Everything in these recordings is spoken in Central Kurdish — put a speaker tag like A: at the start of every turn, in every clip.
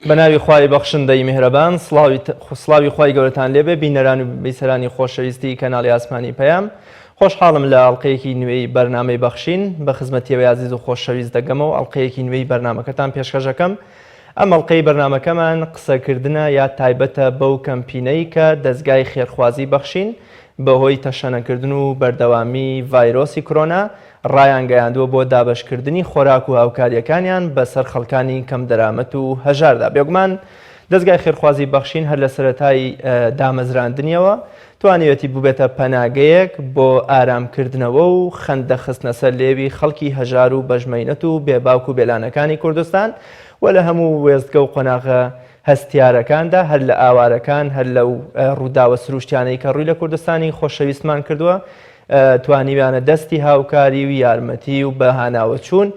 A: بە ناوی خوای بەخشندەی میهرەبان سڵاوی سڵاوی خوای گەورەتان لێبێ بینەران و بیسەرانی خۆشەویستی کەناڵی ئاسمانی پەیام خۆشحاڵم لە ئەڵقەیەکی نوێی بەرنامەی بەخشین بە خزمەتیەوەی ئازیز و خۆشەویست دەگەمەوە ئەڵقەیەکی نوێی بەرنامەکەتان پێشکەشەکەم ئەم ئەڵقەی بەرنامەکەمان قسەکردنە یا تایبەتە بەو کەمپینەی کە دەزگای خێرخوازی بەخشین بەهۆی تەشەنەکردن و بەردەوامی ڤایرۆسی کرۆنا ڕایانگەیاندووە بۆ دابەشکردنی خۆراک و هاوکارییەکانیان بەسەر خەڵکانی کەمدەرامەت و هەژاردا. بێگومان دەزگای خێرخوازی بەخشین هەر لە سەرەتای دامەزراندنیەوە توانیویەتی ببێتە پەناگەیەک بۆ ئارامکردنەوە و خەندە خستنە سەر لێوی خەڵکی هەژار و بەژمەینەت و بێ باوک و بێلانەکانی کوردستان و لە هەموو وێستگە و قۆناغە هەستیارەکاندا هەر لە ئاوارەکان هەر لەو ڕووداوە سروشتیانەی کە ڕووی لە کوردستانی خۆشەویستمان کردووە توانیویانە دەستی هاوکاری و یارمەتی و بەهاناوەچوون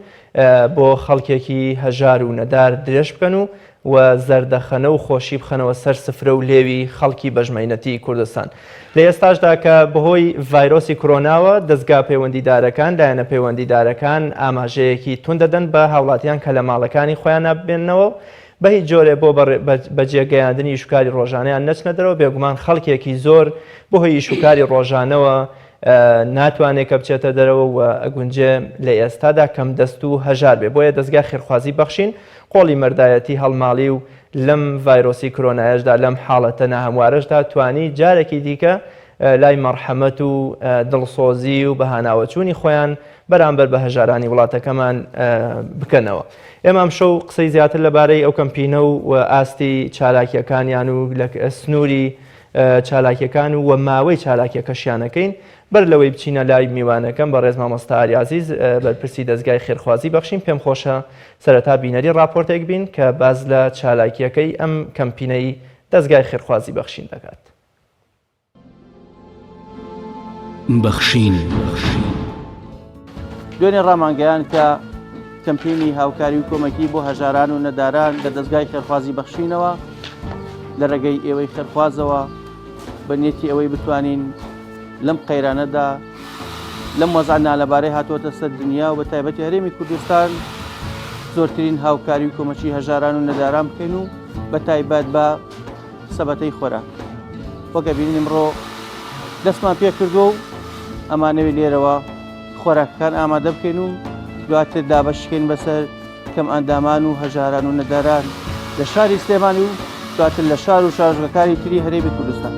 A: بۆ خەڵکێکی هەژار و نەدار درێژ بکەن و و زەردەخەنە و خۆشی بخەنەوە سەر سفرە و لێوی خەڵکی بەژمەینەتی کوردستان. لە ئێستاشدا کە بەهۆی ڤایرۆسی کرۆناوە دەزگا پەیوەندیدارەکان، لایەنە پەیوەندیدارەکان ئاماژەیەکی توند دەدەن بە هاوڵاتیان کە لە ماڵەکانی خۆیانا بمێننەوە و بەهیچ جۆرێ بۆ بەجێ گەیاندنی ئیشوکاری ڕۆژانەیان نەچنە دەرەوە، بێگومان خەڵکێکی زۆر بەهۆی ئیشوکاری ڕۆژانەوە ناتوانێ کە بچێتە دەرەوە و ئەگونجێ لە ئێستادا کەمدەست و هەژار بێ، بۆیە دەزگای خێرخوازی بەخشین قۆڵی مەردایەتی هەڵماڵی و لەم ڤایرۆسی کرۆنایەشدا لەم حاڵەتە ناهەموارەشدا توانی جارێکی دیکە لای مەڕحەمەت و دڵسۆزی و بەهاناوەچوونی خۆیان بەرامبەر بە هەژارانی وڵاتەکەمان بکەنەوە. ئێمە ئەمشەو قسەی زیاتر لەبارەی ئەو کەمپینە و ئاستی چالاکییەکانیان و لە سنووری چالاکییەکان و ماوەی چالاکییەکەشیان ئەکەین. بەر لەوەی بچینە لای میوانەکەم بەڕێز مامۆستا ئاری عەزیز بەرپرسی دەزگای خێرخوازی بەخشین پێم خۆشە سەرەتا بینەری ڕاپۆرتێک بین کە باس لە چالاکییەکەی ئەم کەمپینەی دەزگای خێرخوازی بەخشین دەکات.
B: بەخشین.
C: دوێنێ ڕامانگەیاند کە کەمپینی هاوکاری و کۆمەکی بۆ هەژاران و نەداران لە دەزگای خێرخوازی بەخشینەوە لە ڕێگەی ئێوەی خێرخوازەوە بە نیەتی ئەوەی بتوانین لەم قەیرانەدا لەم وەزع نالەبارەی هاتووەتە سەر دنیا و بە تایبەتی هەرێمی کوردستان زۆرترین هاوکاری و کۆمەکی هەژاران و نەداران بکەین و بە تایبەت بە سەبەتەی خۆراک وەک ئەبینین ئمڕۆ دەستمان پێ کردووە و ئەمانەوێ لێرەوە خۆراکەکان ئامادە بکەین و دواتر دابەشکەین بەسەر کەم ئەندامان و هەژاران و نەداران لە شاری سلێمانی و دواتر لە شار و شارۆچکەکانی تری هەرێمی کوردستان.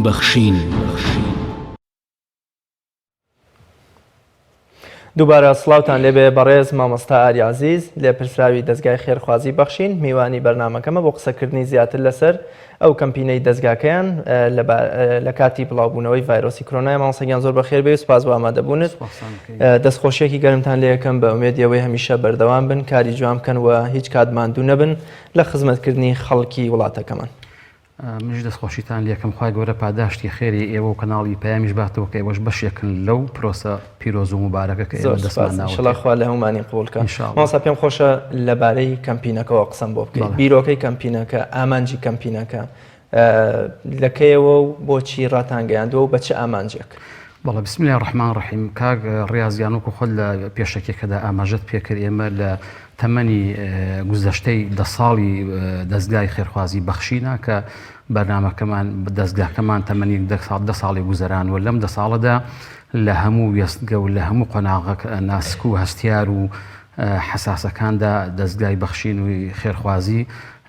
B: بەخشین.
A: دووبارە سڵاوتان لێبێ بەڕێز مامۆستا ئاری عەزیز لێپرسراوی دەزگای خێرخوازی بەخشین میوانی بەرنامەکەمە بۆ قسەکردنی زیاتر لەسەر ئەو کەمپینەی دەزگاکەیان لە کاتی بڵاوبوونەوەی ڤایرۆسی کرۆنای مامۆستا گیان زۆر بەخێر بێی سپاس بۆ ئامادەبوونت دەستخۆشیەکی گەرمتان لێ یەکەم بە ئومێدی ئەوەی هەمیشە بەردەوام بن کاری جوان بکەن و هیچ کات ماندوو نەبن لە خزمەتکردنی خەڵکی وڵاتەکەمان.
D: منیش دەستخۆشیتان لێکەم خوای گەورە پاداشتی خێری ئێوە و کەناڵی پەیامیش باتەوە کە ئێوەش بەشێکن لەو پرۆسە پیرۆز و موبارەکە کە ئێمە دەستمان ناوەتێ.
A: ئینشەڵا خوا لە هەموومانی قبوڵ کە. مامۆستا پێم خۆشە لەبارەی کەمپینەکەوە قسەم بۆ بکەیت بیرۆکەی کەمپینەکە ئامانجی کەمپینەکە لە کەیەوە و بۆچی ڕاتانگەیاندووە و بە چ ئامانجێک؟
D: بەڵێ بسم اللە الرحمن الرحیم کاک ڕیاز گیان وەکو خۆت لە پێشەکیەکەدا ئاماژەت پێکرد ئێمە لە تەمەنی گوزەشتەی دە ساڵی دەزگای خێرخوازی بەخشینە کە بەرنامەکەمان دەزگاکەمان تەمەنی دە ساڵ دە ساڵی گوزەران و لەم دە ساڵەدا لە هەموو وێستگە و لە هەموو قۆناغەک ناسک و هەستیار و حەساسەکاندا دەزگای بەخشین و خێرخوازی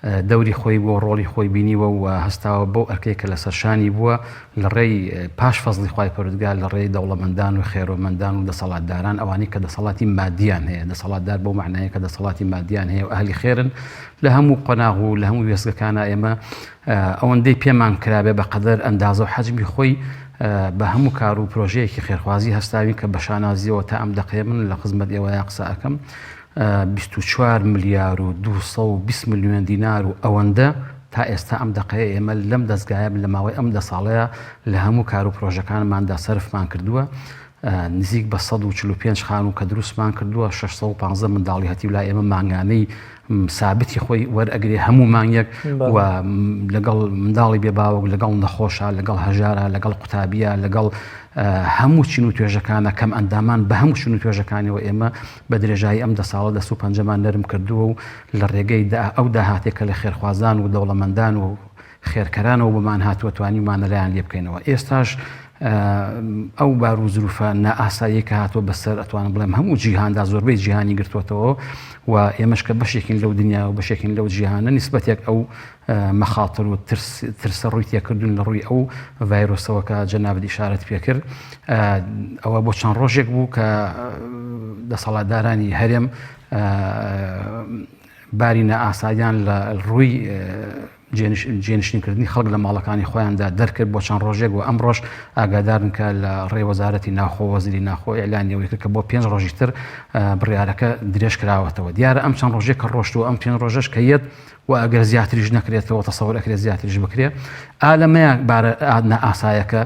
D: دەوری خۆی بووە، ڕۆڵی خۆی بینیوە و هەستاوە بەو ئەرکەی کە لەسەر شانی بووە لە ڕێی پاش فەزڵی خوای پەروەردگار لە ڕێی دەوڵەمەندان و خێرۆمەندان و دەسەڵاتداران ئەوانەی کە دەسەڵاتی مادیان هەیە دەسەڵاتدار بەو مەعنایە کە دەسەڵاتی مادیان هەیە و ئەهلی خێرن لە هەموو قۆناغ و لە هەموو وێستگەکانا ئێمە ئەوەندەی پێمان کرابێ بە قەدەر ئەندازە و حەجمی خۆی بە هەموو کار و پرۆژەیەکی خێرخوازی هەستاوین کە بە شانازیەوە تا ئەم دەقەیە من لە خزمەت ئێوەیا قسە ئەکەم 24 ملیار و 220 ملیۆن دینار و ئەوەندە تا ئێستا ئەم دەقەیە ئێمە لەم دەزگایە لە ماوەی ئەم دە ساڵەیە لە هەموو کار و پرۆژەکانماندا سەرفمان کردووە نزیک بە 145 خانوو کە دروستمان کردووە 615 منداڵی هەتیو لای ئێمە مانگانەی سابتی خۆی وەرئەگرێ هەموو مانگێک و لەگەڵ منداڵی بێ باوک لەگەڵ نەخۆشە لەگەڵ هەژارە لەگەڵ قوتابیە لەگەڵ هەموو چین و توێژەکانە کەم ئەندامان بە هەموو چین و توێژەکانەوە ئێمە بە درێژایی ئەم دە ساڵە دەست و پەنجەمان نەرم کردووە و لە ڕێگەی ئەو داهاتێک کە لە خێرخوازان و دەوڵەمەندان و خێرکەرانەوە بۆمان هاتووە توانیومانە لایان لێ بکەینەوە ئێستاش ئەو بار و زروفە نائاساییە کە هاتووە بەسەر ئەتوانم بڵێم هەموو جیهاندا زۆربەی جیهانی گرتووەتەوە و ئێمەش کە بەشێکین لەو دنیا و بەشێکین لەو جیهانە نیسبەتێک ئەو مەخاتر و ترسە ڕووی تێکردون لە ڕووی ئەو ڤایرۆسەوە کە جەنابت ئیشارەت پێکرد ئەوە بۆ چەند ڕۆژێک بوو کە دەسەڵاتدارانی هەرێم باری نائاساییان لە ڕووی جێنشینکردنی خەڵک لە ماڵەکانی خۆیاندا دەرکرد بۆ چەند ڕۆژێک و ئەمڕۆش ئاگادارن کە لە ڕێی وەزارەتی ناوخۆ وەزیری ناوخۆ ئیعلانی ئەوەی کرد کە بۆ پێنج ڕۆژی تر بڕیارەکە درێژ کراوەتەوە دیارە ئەم چەند ڕۆژێک کە ڕۆشت و ئەم پێنج ڕۆژەش کە یەت و ئەگەر زیاتریش نەکرێتەوە تەسەور ئەکرێت زیاتریش بکرێ ئا لەمەیە بارە نائاسایەکە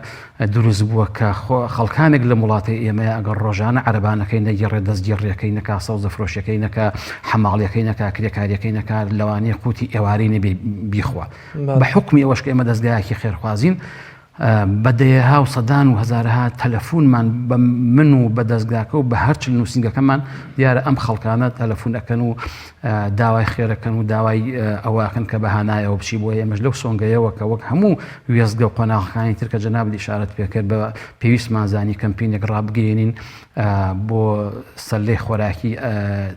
D: دروست بووە کە خەڵکانێک لەم وڵاتەی ئێمەیە ئەگەر ڕۆژانە عەرەبانەکەی نەگێڕێت دەستگێڕیەکەی نەکا سەوزە فرۆشیەکەی نەکا حەماڵیەکەی نەکا کرێکاریەکەی نەکا لەوانەیە قوتی ئێوارەی نەبێ بیخوا بە حوکمی ئەوەش کە ئێمە دەزگایەکی خێرخوازین بە دەیەها و سەدان و هەزارەها تەلەفونمان بە من و بە دەزگاکە و بە هەرچ نووسینگەکەمان دیارە ئەم خەڵکانە تەلەفون ئەکەن و داوای خێرەکەن و داوای ئەوەکەن کە بە هانایەوە بچی بۆیە ئێمەش لەو سۆنگەیەوە کە وەک هەموو وێستگە و قۆناغەکانی تر کە جەنابت ئیشارەت پێکرد بە پێویستمان زانی کەمپینێک ڕابگەیەنین بۆ سەلەی خۆراکی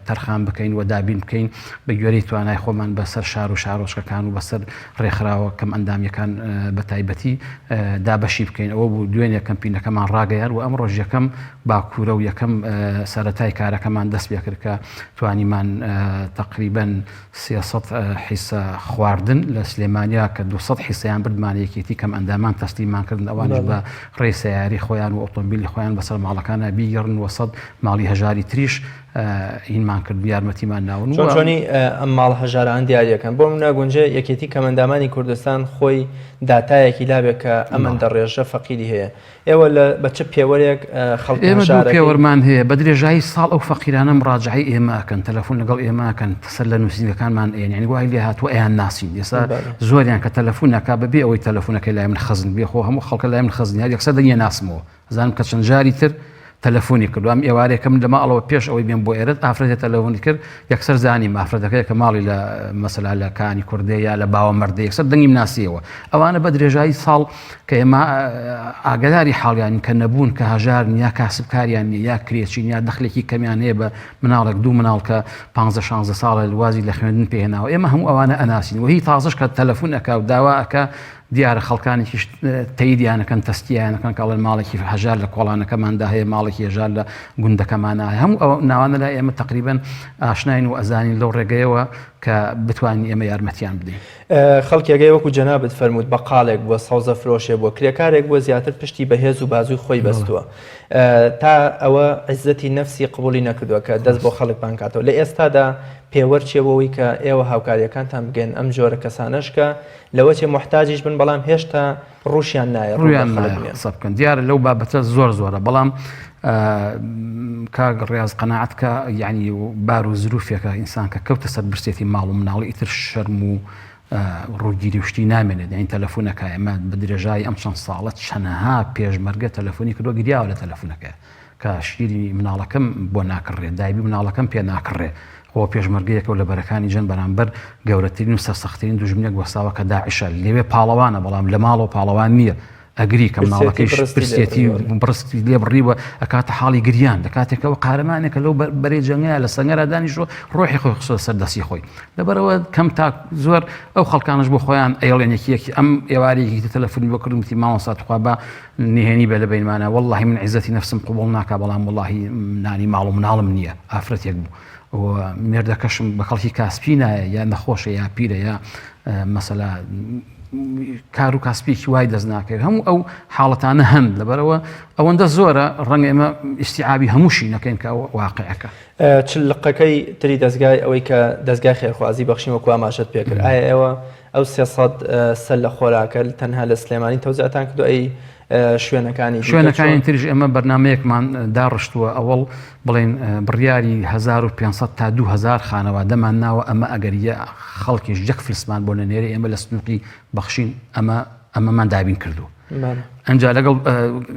D: تەرخان بکەین و دابین بکەین بە گوێرەی توانای خۆمان بەسەر شار و شارۆچکەکان و بەسەر ڕێکخراوە کەم ئەندامیەکان بە تایبەتی دابەشی بکەین ئەوە بوو دوێنێ کەمپینەکەمان ڕاگەیان و ئەمڕۆش یەکەم باکوورە و یەکەم سەرەتای کارەکەمان دەست پێکرد کە توانیمان تەقریبەن 300 حیسە خواردن لە سلێمانیا کە 200 حیسەیان بردمان یەکێتی کەم ئەندامان تەسلیمان کردن ئەوانش بە ڕێی سەیارەی خۆیان و ئۆتۆمبیلی خۆیان بەسەر ماڵەکانە بیگەڕن و سەد ماڵی هەژاری تریش هینمان کرد یارمەتیمان ناون
A: چۆن چۆنی ئەم ماڵ هەژاران دیاریەکەن بۆ منە گونجێ یەکێتی کەمەندامانی کوردستان خۆی داتایەکی لابێ کە ئەمەندە ڕێژە فەقیری هەیە ئێوە لە بە چ پێوەرێک خەڵکی
D: ئێمە دوو
A: هەژارەکەی
D: پێوەرمان هەیە بە درێژایی ساڵ ئەو فەقیرانە مڕاجعەی ئێمە ئەکەن تەلەفۆن لەگەڵ ئێمە ئەکەن سەر لە نووسینگەکانمان ئەیەن یانی وای لێ هاتووە ئەیان ناسین ئێستا
A: بەڵێ.
D: زۆریان کە تەلەفۆن ئەکا بەبێ ئەوەی تەلەفۆنەکەی لای من خەزن بێ خۆ هەموو خەڵکە لای من خەزن هەر یەکسەر دەنگی ناسمەوە ئەزانم کە چەند جاری تر تەلەفۆنی کردو ئەم ئێوارەیە کە من لە ماڵەوە پێش ئەوەی بێم بۆ ئێرەت ئافرەتێ تەلەفۆنی کرد یەکسەر زانیم ئافرەتەکەیە کە ماڵی لە مەسەلا لە کانی کوردێ یا لە باوە مەردێ یەکسەر دەنگیم ناسیەوە ئەوانە بە درێژایی ساڵ کە ئێمە ئاگاداری حاڵیانین کە نەبوون کە هەژارن یا کاسبکاریان نیە یا کرێچین یا دەخلێکی کەمیان هەیە بە مناڵێک دوو مناڵ کە پ شانزە ساڵە وازی لە خوێندن پێهێناوە ئێمە هەموو ئەوانە ئەناسین و هی تازەش کە تەلەفۆن ئەکا و داوا ئەکا دیارە خەڵکانێکیش تەیدیانەکەن تەسکیانەکەن کاڵێن ماڵێکی هەژار لە کۆڵانەکەماندا هەیە ماڵێکی هەژار لە گوندەکەمانە هەموو ئەو ناوانە لای ئێمە تقریبن ئاشناین و ئەزانین لەو ڕێگەیەوە. کە بتوانین ئێمە یارمەتیان بدەین.
A: خەڵکێگەی وەکو جەنابت فەرمووت بەقاڵێک بووە، سەوزە فرۆشێ بووە، کرێکارێک بووە زیاتر پشتی بە هێز و بازووی خۆی بەستووە تا ئەوە عیزەتی نەفسی قبوڵی نەکردووە کە دەست بۆ خەڵک پان کاتەوە. لە ئێستادا پێوەر چیە بۆ ئەوەی کە ئێوە هاوکارییەکانتان بگەن ئەم جۆرە کەسانەش کە لەوەچێ موحتاجیش بن بەڵام هێشتا ڕووشیان نایە ڕوو
D: ڕوویان
A: لە خەڵک
D: نایە
A: بنێن.
D: قسە بکەن دیارە لەو بابەتە زۆر زۆرە بەڵام کاک ڕیاز قەناعەت کە یعنی بار و زروفێکە ئینسان کە کەوتە سەر برسێتی ماڵ و مناڵی ئیتر شەرم و ڕووگیری و شتی نامێنێت یعنی تەلەفونەکە ئێمە بە درێژایی ئەم چەند ساڵە چەنەها پێشمەرگە تەلەفۆنی کردووە گریاوە لە تەلەفونەکە کە شیری مناڵەکەم بۆ ناکڕێ دایبی مناڵەکەم پێ ناکڕێ خۆ پێشمەرگەیەکە و لە بەرەکانی جەنگ بەرامبەر گەورەترین و سەرسەختترین دوژمنێک وەستاوە کە داعشە، لەوێ پاڵەوانە بەڵام لە ماڵەوە پاڵەوان نییە، ئەگری کە مناڵەکەیش برسێتی بڕستی لێ بڕیوە ئەکاتە حاڵی گریان، لە کاتێکەوە قارەمانێکە لەو بەرەی جەنگەیە لە سەنگەرا دانیشتووە ڕۆحی خۆی خستۆتە سەر دەستی خۆی. لەبەرئەوە کەم تا زۆر ئەو خەڵکانەش بۆ خۆیان ئەیڵێن یەکی یەکی ئەم ئێوارەیەکی تر تەلەفونی بۆ کردم وتی مامۆستا توخوا با نهێنی بێ لە بەینمانا وەڵڵاهی من عیزەتی نەفسم قبوڵ ناکا بەڵام وەڵڵاهی نانی ماڵ و مناڵم نییە ئافرەتێک بوو و مێردەکەشم بە کەڵکی کاسپی نایە یا نەخۆشە یا پیرە یا مەسەلا کار و کاسپێکی وای دەست ناکەوێت هەموو ئەو حاڵەتانە هەن لەبەرەوە ئەوەندە زۆرە ڕەنگە ئێمە ئیسیعابی هەمووشی نەکەین کە واقعەکە
A: چ لقەکەی تری دەستگای ئەوەی کە دەستگای خێرخوازی بەخشین وەکو ئاماژەت پێکرد ئایا ئێوە ئەو 300 سەلە خۆراکە تەنها لە سلێمانی تەوزیعتان کردو ئەی شوێنەکانی دیکە
D: شوێنەکانی تریش ئێمە بەرنامەیەکمان داڕشتووە ئەوەڵ بڵێن بڕیاری 1500 تا 2000 خانەوادەمان ناوە ئەمە ئەگەر یە خەڵکیش یەک فلسمان بۆ نەنێرێ ئێمە لە سنووقی بەخشین ئەمە ئەمەمان دابین کردووە ئەجا لەگەڵ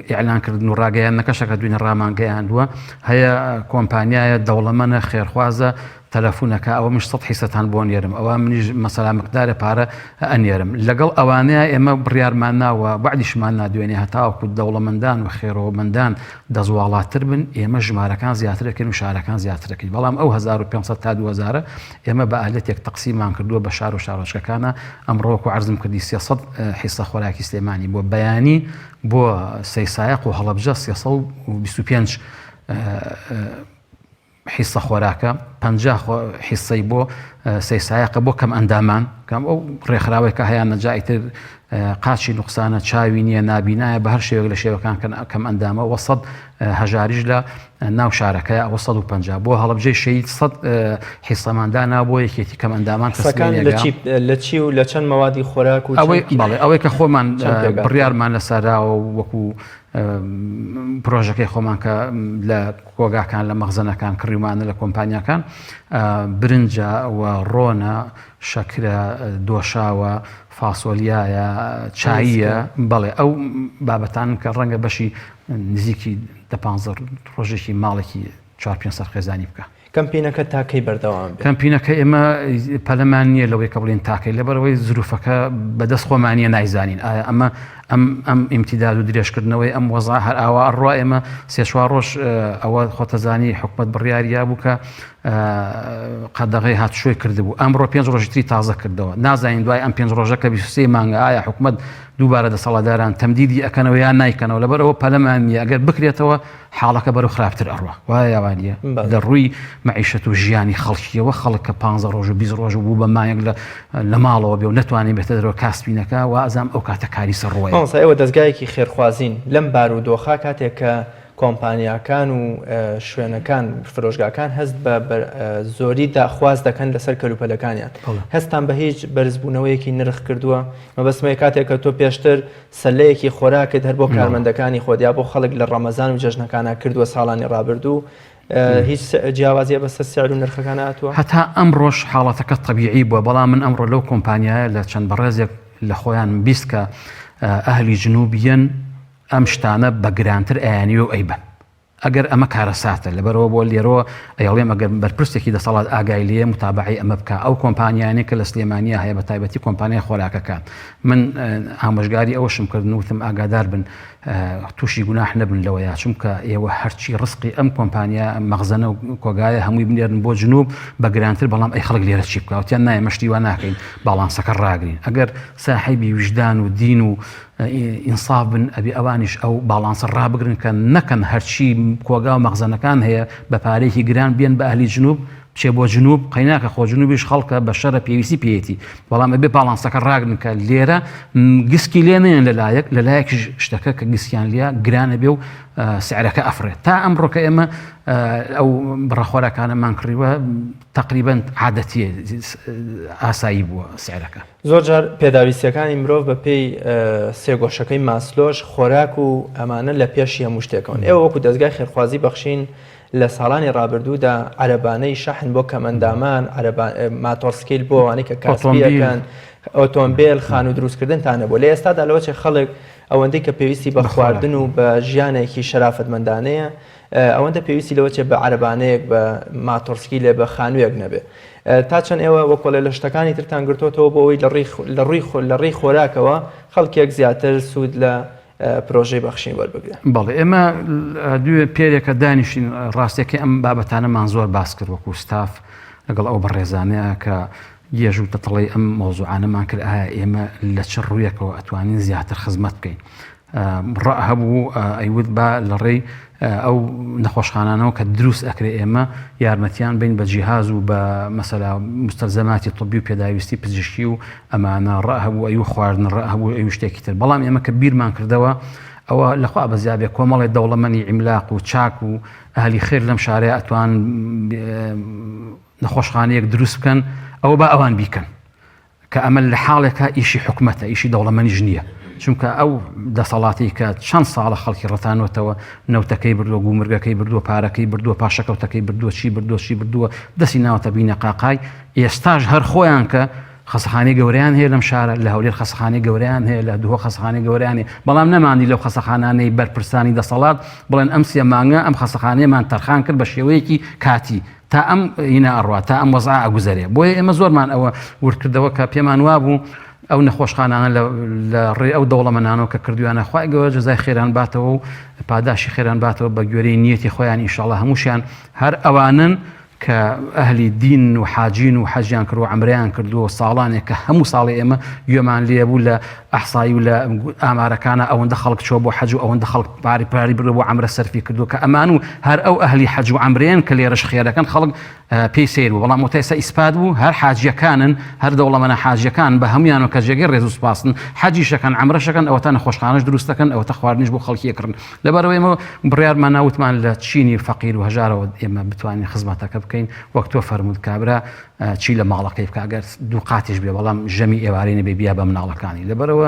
D: ئیعلانکردن و ڕاگەیاندنەکەشە کە دوێنێ ڕامانگەیاندووە هەیە کۆمپانیایە دەوڵەمەنە خێرخوازە تەلەفونەکە ئەوە منش سە حیسەتان بۆ نێرم ئەوە منیش مەسەلا مقدارە پارە ئەنێرم لەگەڵ ئەوانەیە ئێمە بڕیارمان ناوە بەعدیشمان نادوێنێ هەتاوەکو دەوڵەمەندان و خێرۆمەندان دەستواڵاتر بن ئێمە ژمارەکان زیاترەکەین و شارەکان زیاترەکەین بەڵام ئەو 1500 تا 2000 ئێمە بە ئالەتێک تەقسیممان کردووە بە شار و شارۆچکەکانە ئەمڕۆ وەکو عەرزم کردی 300 حیسە خۆراکی سلێمانی بۆ بەیانی بۆ سەیسایەق و هەڵەبجە 325 حیسە خۆراکە 50 حیسەی بۆ سەیسایەقە بۆ کەم ئەندامان کەم ئەو ڕێکخراوەی کە هەیە نەجایتر قاچی نوقسانە چاوی نییە نابینایە بە هەر شێوەیەک لە شێوەکان کەم ئەندامە وە سەد هەژاریش لە ناو شارەکەیە ئەوە 150 بۆ هەڵەبجەی شەهید 100 حیسەمان دانا بۆ یەکێتی کەم ئەندامان کە
A: قسەکان لە
D: سلێمانیەکە
A: چی لە چی و لە چەند مەوادی خۆراک و
D: ئەوەی
A: چەند
D: بەڵێ ئەوەی کە خۆمان
A: چەند پێکهاتە؟
D: بڕیارمان لەسەراوە وەکو پرۆژەکەی خۆمان کە لە کۆگاکان لە مەخزەنەکان کڕیومانە لە کۆمپانیاکان برنجە و ڕۆنە شەکرە دۆشاوە فاسۆلیایە چاییە بەڵێ ئەو بابەتان کە ڕەنگە بەشی نزیکی دە پانزە ڕۆژێکی ماڵێکی چوار پێنج سەد خێزانی بکە.
A: کەمپینەکە تا کەی بەردەوام بێ؟
D: کەمپینەکە ئێمە پەلەمان نییە لەوەی کە بڵێین تا کەی، لەبەرئەوەی زروفەکە بەدەست خۆمان نییە نایزانین ئایا ئەمە ئەم ئەم ئیمتیداد و درێژکردنەوەی ئەم وەزعە هەر ئاوا ئەڕوا ئێمە سێ چوار ڕۆژ ئەوە خۆتەزانی حکومەت بڕیاری یابوو کە قەدەغەی هاتوچۆی کردبوو ئەمڕۆ پێنج ڕۆژی تری تازە کردەوە نازانین دوای ئەم پێنج ڕۆژە کە 23 مانگە ئایا حکومەت دووبارە دەسەڵاتداران تەمدیدی ئەکەنەوە یان نایکەنەوە لەبەرئەوە پەلەمان نییە ئەگەر بکرێتەوە حاڵەکە بەرەو خراپتر ئەڕوا وایە یا وانییە لە ڕووی مەعیشەت و ژیانی خەڵکیەوە خەڵک کە پ ڕۆژ و 20 ڕۆژ بوو بە مایەک لە لە ماڵەوە بێ و نەتوانێت بێتە دەرەوە کاسپی نەکا وازام ئەو کاتە کاری سەر ڕۆیە.
A: مامۆستا ئێوە دەزگایەکی خێرخوازین لەم بارودۆخە کاتێک کە کۆمپانیاکان و شوێنەکان فرۆشگاکان هەست بە زۆری داخواز دەکەن لەسەر کەلوپەلەکانیان هەستان بە هیچ بەرزبوونەوەیەکی نرخ کردووە مەبەستمە کاتێک کە تۆ پێشتر سەلەیەکی خۆراکت هەر بۆ کارمەندەکانی خۆت یا بۆ خەڵک لە ڕەمەزان و جەژنەکانە کردووە ساڵانی ڕابردوو هیچ جیاوازیە بەسەر سعر و نرخەکان هاتووە؟
D: هەتا ئەمڕۆش حاڵەتەکە تەبیعی بووە بەڵام من ئەمڕۆ لەو کۆمپانیایە لە چەند بەڕێزێک لە خۆیان 20 کە ئەهلی جنوبیەن ئەم شتانە بە گرانتر ئەیانەوێ و ئەیبەن. ئەگەر ئەمە کارەساتە، لەبەرئەوە بۆ لێرەوە ئەیڵێم ئەگەر بەرپرسێکی دەسەڵات ئاگای لێیە موتابەعەی ئەمە بکا، ئەو کۆمپانیانەی کە لە سلێمانیا هەیە بە تایبەتی کۆمپانیای خۆراکەکان من ئامۆژگاری ئەوەشم کردن وتم ئاگادار بن تووشی گوناح نەبن لەوەیا چونکە ئێوە هەرچی ڕزقی ئەم کۆمپانیا مەخزەنە و کۆگایە هەمووی بنێرن بۆ جنوب بە گرانتر بەڵام ئەی خەڵک لێرە چی بکا وتیان نا ئێمە شتی وا ناکەین باڵانسەکە ڕاگرین ئەگەر ساحێبی ویژدان و دین و ئینساف بن ئەبێ ئەوانیش ئەو باڵانسە ڕابگرن کە نەکەن هەرچی کۆگا و مەخزەنەکان هەیە بە پارەیەکی گران بێن بە ئەهلی جنوب. بچێ بۆ جنوب قەیناکە خۆ جنوبیش خەڵکە بەشەرە پێویستی پێیەتی بەڵام ئەبێ باڵانسەکە ڕاگرن کە لێرە گسکی لێ نەیەن لەلایەک لەلایەکیش شتەکە کە گسکیان لیا گرانە بێ و سعرەکە ئەفرێت تا ئەمڕۆکە ئێمە ئەو بڕە خۆراکانەمان کڕیوە تقریبا عادەتیە ئاسایی بووە سعرەکە.
A: زۆر جار پێداویستیەکانی مرۆڤ بە پێی سێگۆشەکەی ماسلۆش خۆراک و ئەمانە لە پێشی هەموو شتێکەوەن ئێوە وەکو دەزگای خێرخوازی بەخشین لە ساڵانی ڕابردوودا عەرەبانەی شەحن بۆ کەمئەندامان، ماتۆڕسکیل بۆ ئەوانەی کە کاسپی ئەکەن، ئۆتۆمبێل، خانوو دروستکردنتان هەبووە. لە ئێستادا لەوەچێ خەڵک ئەوەندەی کە پێویستی بە خواردن و بە ژیانێکی شەرافەتمەندانەیە، ئەوەندە پێویستی لەوەچێ بە عەرەبانەیەک، بە ماتۆڕسکیلێ، بە خانوویەک نەبێ. تا چەند ئێوە وەکۆڵێ لە شتەکانی ترتان گرتۆتەوە بۆ ئەوەی لە ڕووی خۆراکەوە خەڵکێک زیاتر سوود لە پرۆژەی بەخشین وەربگرن.
D: بەڵێ ئێمە دوێ پێرێکە دانیشتین ڕاستیەکەی ئەم بابەتانەمان زۆر باس کرد وەکو ستاف لەگەڵ ئەو بەڕێزانەیە کە گێژ و تەتەڵەی ئەم مەوزوعانەمان کرد ئایا ئێمە لە چ ڕوویەکەوە ئەتوانین زیاتر خزمەت بکەین ڕا هەبوو ئەیوت با لە ڕێی ئەو نەخۆشخانانەوە کە دروست ئەکرێ ئێمە یارمەتیان بین بە جیهاز و بە مەسەلا مستەلزەماتی طبی و پێداویستی پزیشکی و ئەمانە ڕا هەبوو ئەی و خواردن ڕا هەبوو ئەی شتێکی تر بەڵام ئێمە کە بیرمان کردەوە ئەوە لەخوا بەزیابێ کۆمەڵی دەوڵەمەنی عیملاق و چاک و ئەهلی خێر لەم شارەیە ئەتوان نەخۆشخانەیەک دروست بکەن ئەوە با ئەوان بیکەن کە ئەمە لە حاڵێکا ئیشی حکومەتە، ئیشی دەوڵەمەنیش نییە، چونکە ئەو دەسەڵاتەی کە چەند ساڵە خەڵکی ڕەتانوەتەوە، نەوتەکەی بردووە، گومرگەکەی بردووە، پارەکەی بردووە، پاشەکەوتەکەی بردووە، چی بردووە، چی بردووە، دەستی ناوەتە بینەقاقای، ئێستاش هەر خۆیان کە خەسەخانەی گەورەیان هەیە لەم شارە، لە هەولێر خەسەخانەی گەورەیان هەیە، لە دهۆک خەسەخانەی گەورەیان هەیە، بەڵام نەماندی لەو خەسەخانانەی بەرپرسانی دەسەڵات بڵێن ئەم سێ مانگە ئەم خەسەخانەیەمان تەرخان کرد بە شێوەیەکی کاتی، تا ئەم هینا ئەڕوا تا ئەم وەزعە ئەگوزەرێ بۆیە ئێمە زۆرمان ئەوە وردکردەوە کە پێمان وابوو ئەو نەخۆشخانانە لە ڕێ ئەو دەوڵەمەنانەوە کە کردویانە خوای گەورە جەزای خێران باتەوە و پاداشی خێران باتەوە بە گوێرەی نیەتی خۆیان ئینشاڵڵا هەمووشیان هەر ئەوانن کە ئەهلی دین و حاجین و حەجیان کرد و عەمرەیان کردووە ساڵانێک کە هەموو ساڵی ئێمە گوێمان لێ بوو لە ئەحسایی و لە ئامارەکانە ئەوەندە خەڵک چوە بۆ حەج و ئەوەندە خەڵک پاری پاری بردوە بۆ عەمرە سەرفی کردوە کە ئەمان و هەر ئەو ئەهلی حەج و عەمرەیەن کە لێرەش خێرەکەن خەڵک پێی سەیر بوو بەڵام وتای سە ئیسپات بوو هەر حاجیەکانن هەر دەوڵەمەنە حاجیەکان بە هەمویان و کە جێگەی ڕێز و سوپاسن حەجیشەکەن عەمرەشەکەن ئەوەتا نەخۆشخانەش دروست دەکەن ئەوەتا خواردنیش بۆ خەڵکی ئەکڕن لەبەرئەوە ئێمە بڕیارمان نا وتمان لە چینی فەقیر و هەژارەوە ئێمە بتوانین خزمەتەکە بکەین وەک تۆ فەرمووت کابرا چی لە ماڵەکەی بکە گەر دوو قاتیش بێ بەڵام ژەمی ئێوارەی نەبێ بیا بە مناڵەکانی لەبەرەوە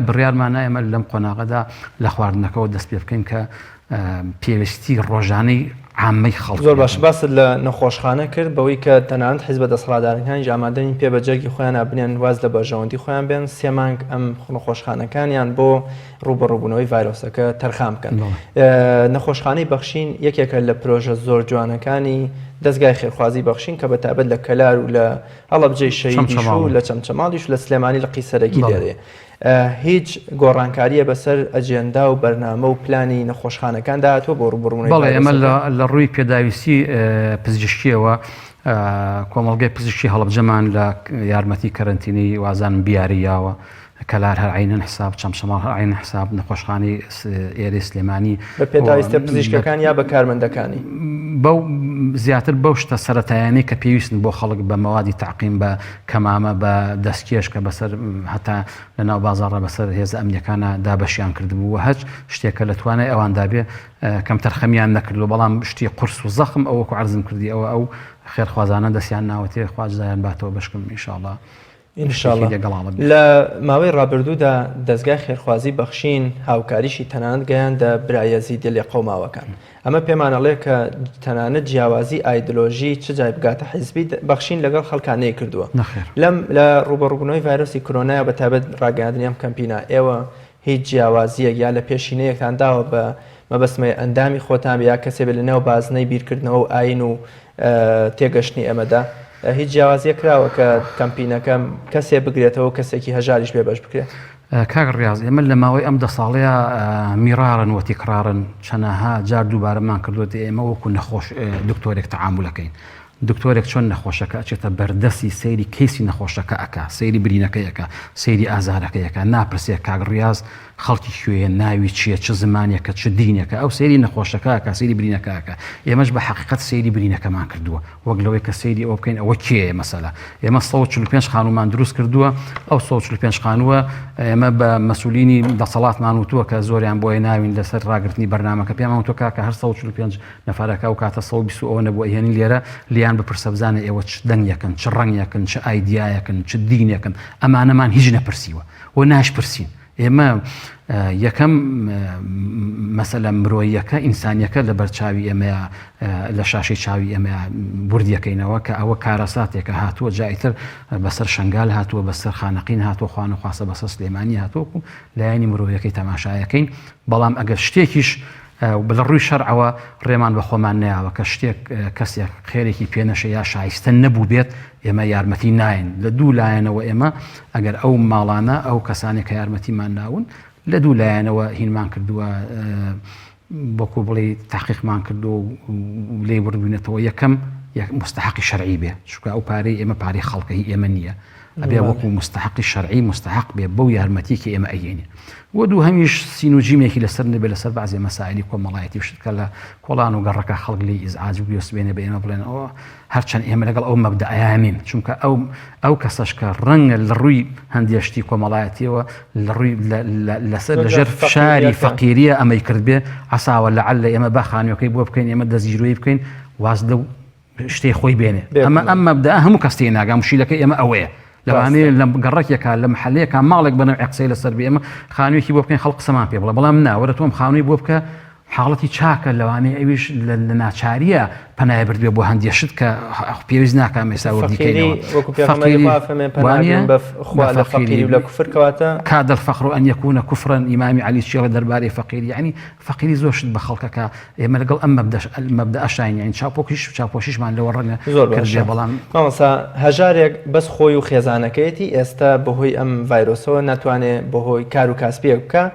D: بڕیارمان نا ئێمە لەم قۆناغەدا لە خواردنەکەەوە دەست پێ بکەین کە پێویستی ڕۆژانەی عامەی خەڵک
A: زۆر باش باست لە نەخۆشخانە کرد بەوەی کە تەنانەت حیزبە دەسەڵاتدارەکانیش ئامادە نین پێ بە جەرگی خۆیانا بنێن واز لە بەرژەوەندی خۆیان بێن سێ مانگ ئەم نەخۆشخانەکانیان بۆ ڕووبەڕووبوونەوەی ڤایرۆسەکە تەرخان بکەن. نەخۆشخانەی بەخشین یەکێکە لە پرۆژە زۆر جوانەکانی دەزگای خێرخوازی بەخشین کە بە تایبەت لە کەلار و لە هەڵەبجەی شەهیدیش و لە چەمچەماڵیش لە سلێمانی لقی سەرەکی لێرەیە. هیچ گۆڕانکارییە بەسەر ئەجێندا و بەرنامە و پلانی نەخۆشخانەکاندا هاتووە بۆ ڕووبەڕووبوونەوەی
D: بەڵێ ئێمە
A: ڤایرۆسەکە؟
D: لە ڕووی پێداویستی پزیشکییەوە کۆمەڵگەی پزیشکی هەڵەبجەمان لە یارمەتی کەرەنتینەی وازانم بیاری یاوە کەلار هەر عەینەن حساب، چەمچەماڵ هەر عەینەن حساب، نەخۆشخانەی ئێرەی سلێمانی.
A: بە پێداویستیە پزیشکەکان یا بە کارمەندەکانی؟
D: بەو زیاتر بەو شتە سەرەتایانەی کە پێویستن بۆ خەڵک بە مەوادی تەعقیم بە کەمامە بە دەستکێش کە بەسەر هەتا لە ناو بازاڕا بەسەر هێزە ئەمنیەکانا دابەشیان کردبوو و هەچ شتێک کە لە توانای ئەواندا بێ کەمتەرخەمیان نەکردووە بەڵام شتی قورس و زەخم ئەو وەکو عەرزم کردی ئەوە ئەو خێرخوازانە دەستیان ناوەتێ خوا جزایان باتەوە بەشکم ئینشاڵڵا
A: ان شاء اللە لە ماوەی ڕابردوودا دەزگای خێرخوازی بەخشین هاوکاریشی تەنانەت گەیاندە برا یەزیدیە لێقەوماوەکان ئەمە پێمان ئەڵێ کە تەنانەت جیاوازی ئایدلۆژی چ جای بگاتە حیزبی بەخشین لەگەڵ خەڵکان نەیکردووە لەم لە ڕووبەڕووبوونەوەی ڤایرۆسی کرۆنایە بە تایبەت ڕاگەیاندنی ئەم کەمپینە ئێوە هیچ جیاوازییەک یا لە پێشینەیەکتان داوە بە مەبەستمە ئەندامی خۆتان بێ یا کەسێ بێ لە ناو بازنەی بیرکردنەوە و ئایین و تێگەشتنی ئێمەدا هیچ جیاوازییەک کراوە کە کەمپینەکە کەسێ بگرێتەوە و کەسێکی هەژاریش بێ بەش بکرێت؟
D: کاک ڕیاز ئێمە لە ماوەی ئەم دە ساڵەیە میرارن و تیکرارن چەنەها جار دووبارەمان کردووەتە ئێمە وەکو نەخۆش دکتۆرێک تەعامولەکەین. دکتۆرێک چۆن نەخۆشەکە ئەچێتە بەردەستی سەیری کەیسی نەخۆشەکە ئەکا سەیری برینەکەی ئەکا سەیری ئازارەکەی ئەکا ناپرسێ کاک ڕیاز خەڵکی کوێیە ناوی چییە چ زمانێکە چ دینێکە ئەو سەیری نەخۆشەکە ئەکا سەیری برینەکە ئەکا ئێمەش بە حەقیقەت سەیری برینەکەمان کردووە وەک لەوەی کە سەیری ئەوە بکەین ئەوە کێیە مەسەلە ئێمە 145 خانوومان دروست کردووە ئەو 145 خانووە ئێمە بە مەسولینی دەسەڵاتمان وتووە کە زۆریان بۆیە ناوین لەسەر ڕاگرتنی بەرنامەکە پێمان وتووە کاکە هەر 145 نەفەرەکە ئەو کاتە 120 و ئەوە نەبووە ئەیهێنین لێرە لێیان بپرسە بزانە ئێوە چ دەنگێکن چ ڕەنگێکن چ ئایدیایەکن چ دینێکن ئەمانەمان هیچ نەپرسیوە و ناشپرسین ئێمە یەکەم مەسەلە مرۆییەکە ئینسانیەکە لە بەرچاوی ئێمەیە لە شاشەی چاوی ئێمە وردیەکەینەوە کە ئەوە کارەساتێکە هاتووە جایتر بەسەر شنگال هاتووە بەسەر خانەقین هاتووە خوان و خواسە بەسەر سلێمانی هاتووەکو لایەنی مرۆیەکەی تەماشایەکەین بەڵام ئەگەر شتێکیش لە ڕووی شەرعەوە ڕێمان بە خۆمان نەیاوە کە شتێک کەسێک خێرێکی پێ نەشێ یا شایستە نەبووبێت ئێمە یارمەتی ناین لە دوو لایەنەوە ئێمە ئەگەر ئەو ماڵانە ئەو کەسانێک کە یارمەتیمان ناون لە دوو لایەنەوە هینمان کردووە وەکو بڵێ تحقیقمان کردو و لێی وردبووینەتەوە یەکەم مستحقی شەرعی بێ چونکە ئەو پارەی ئێمە پارەی خەڵکە هی ئێمە نییە ئەبێ وەکو مستحقی شەرعی مستحق بێ بەو یارمەتی کە ئێمە ئەیێنێ و دووهەمیش سین و جیمێکی لەسەر نەبێ لەسەر بەعزێ مەسائلی کۆمەڵایەتی و شت کە لە کۆڵان و گەڕەکە خەڵک لێی ئیزعاج و بیۆسبێنێ بە ئێمە بڵێن ئەوە هەرچەند ئێمە لەگەڵ ئەو مەبدەئەیا نین چونکە ئەو ئەو کەسەش کە ڕەنگە لە ڕووی هەندێ شتی کۆمەڵایەتیەوە لە ڕووی لەسەر لەژێر فشاری فەقیریە ئەمەی کرد بێ عەساوە لەعل لە ئێمە با خانووەکەی بۆ بکەین ئێمە دەستگیرۆیی بکەین واز لەو شتەی خۆی بێنێ ئەمە ئەم مەبدە هەموو کەس تێی ناگا مشیلەکەی ئێمە ئەوەیە لەوانەیە لە گەڕەکێکا لە محلەیەکا ماڵێک بە نەوعێ قسەی لەسەر بێ ئێمە خانوویەکی بۆ بکەین خەڵک قسەمان پێ بڵێ بەڵام نا وەرە تۆم خانووی بۆ بکە حاڵەتی چاکە لەوانەیە ئەویش لە ناچاریە پەنای بردبێ بۆ هەندێ شت کە پێویست ناکا ئێستا وردی کەینەوە
A: وەکو پێغەمبەری خوا فەرمێ پەنا بە خوا لە فەقیری و لە کوفر کەواتە
D: کاد الفقر ان يكون كفرا ئیمامی عەلی چێڵە دەربارەی فەقیری یعنی فەقیری زۆر شت بە خەڵکەکە ئێمە لەگەڵ ئەم مەبدەش مەبدەئەشاین یانی چاوپۆکیش چاوپۆشیشمان لەوە ڕەنگە
A: زۆر باشە
D: کردبێ بەڵام
A: مامۆستا هەژارێک بەس خۆی و خێزانەکەیەتی ئێستا بەهۆی ئەم ڤایرۆسەوە ناتوانێ بەهۆی کار و کاسپیەک بکا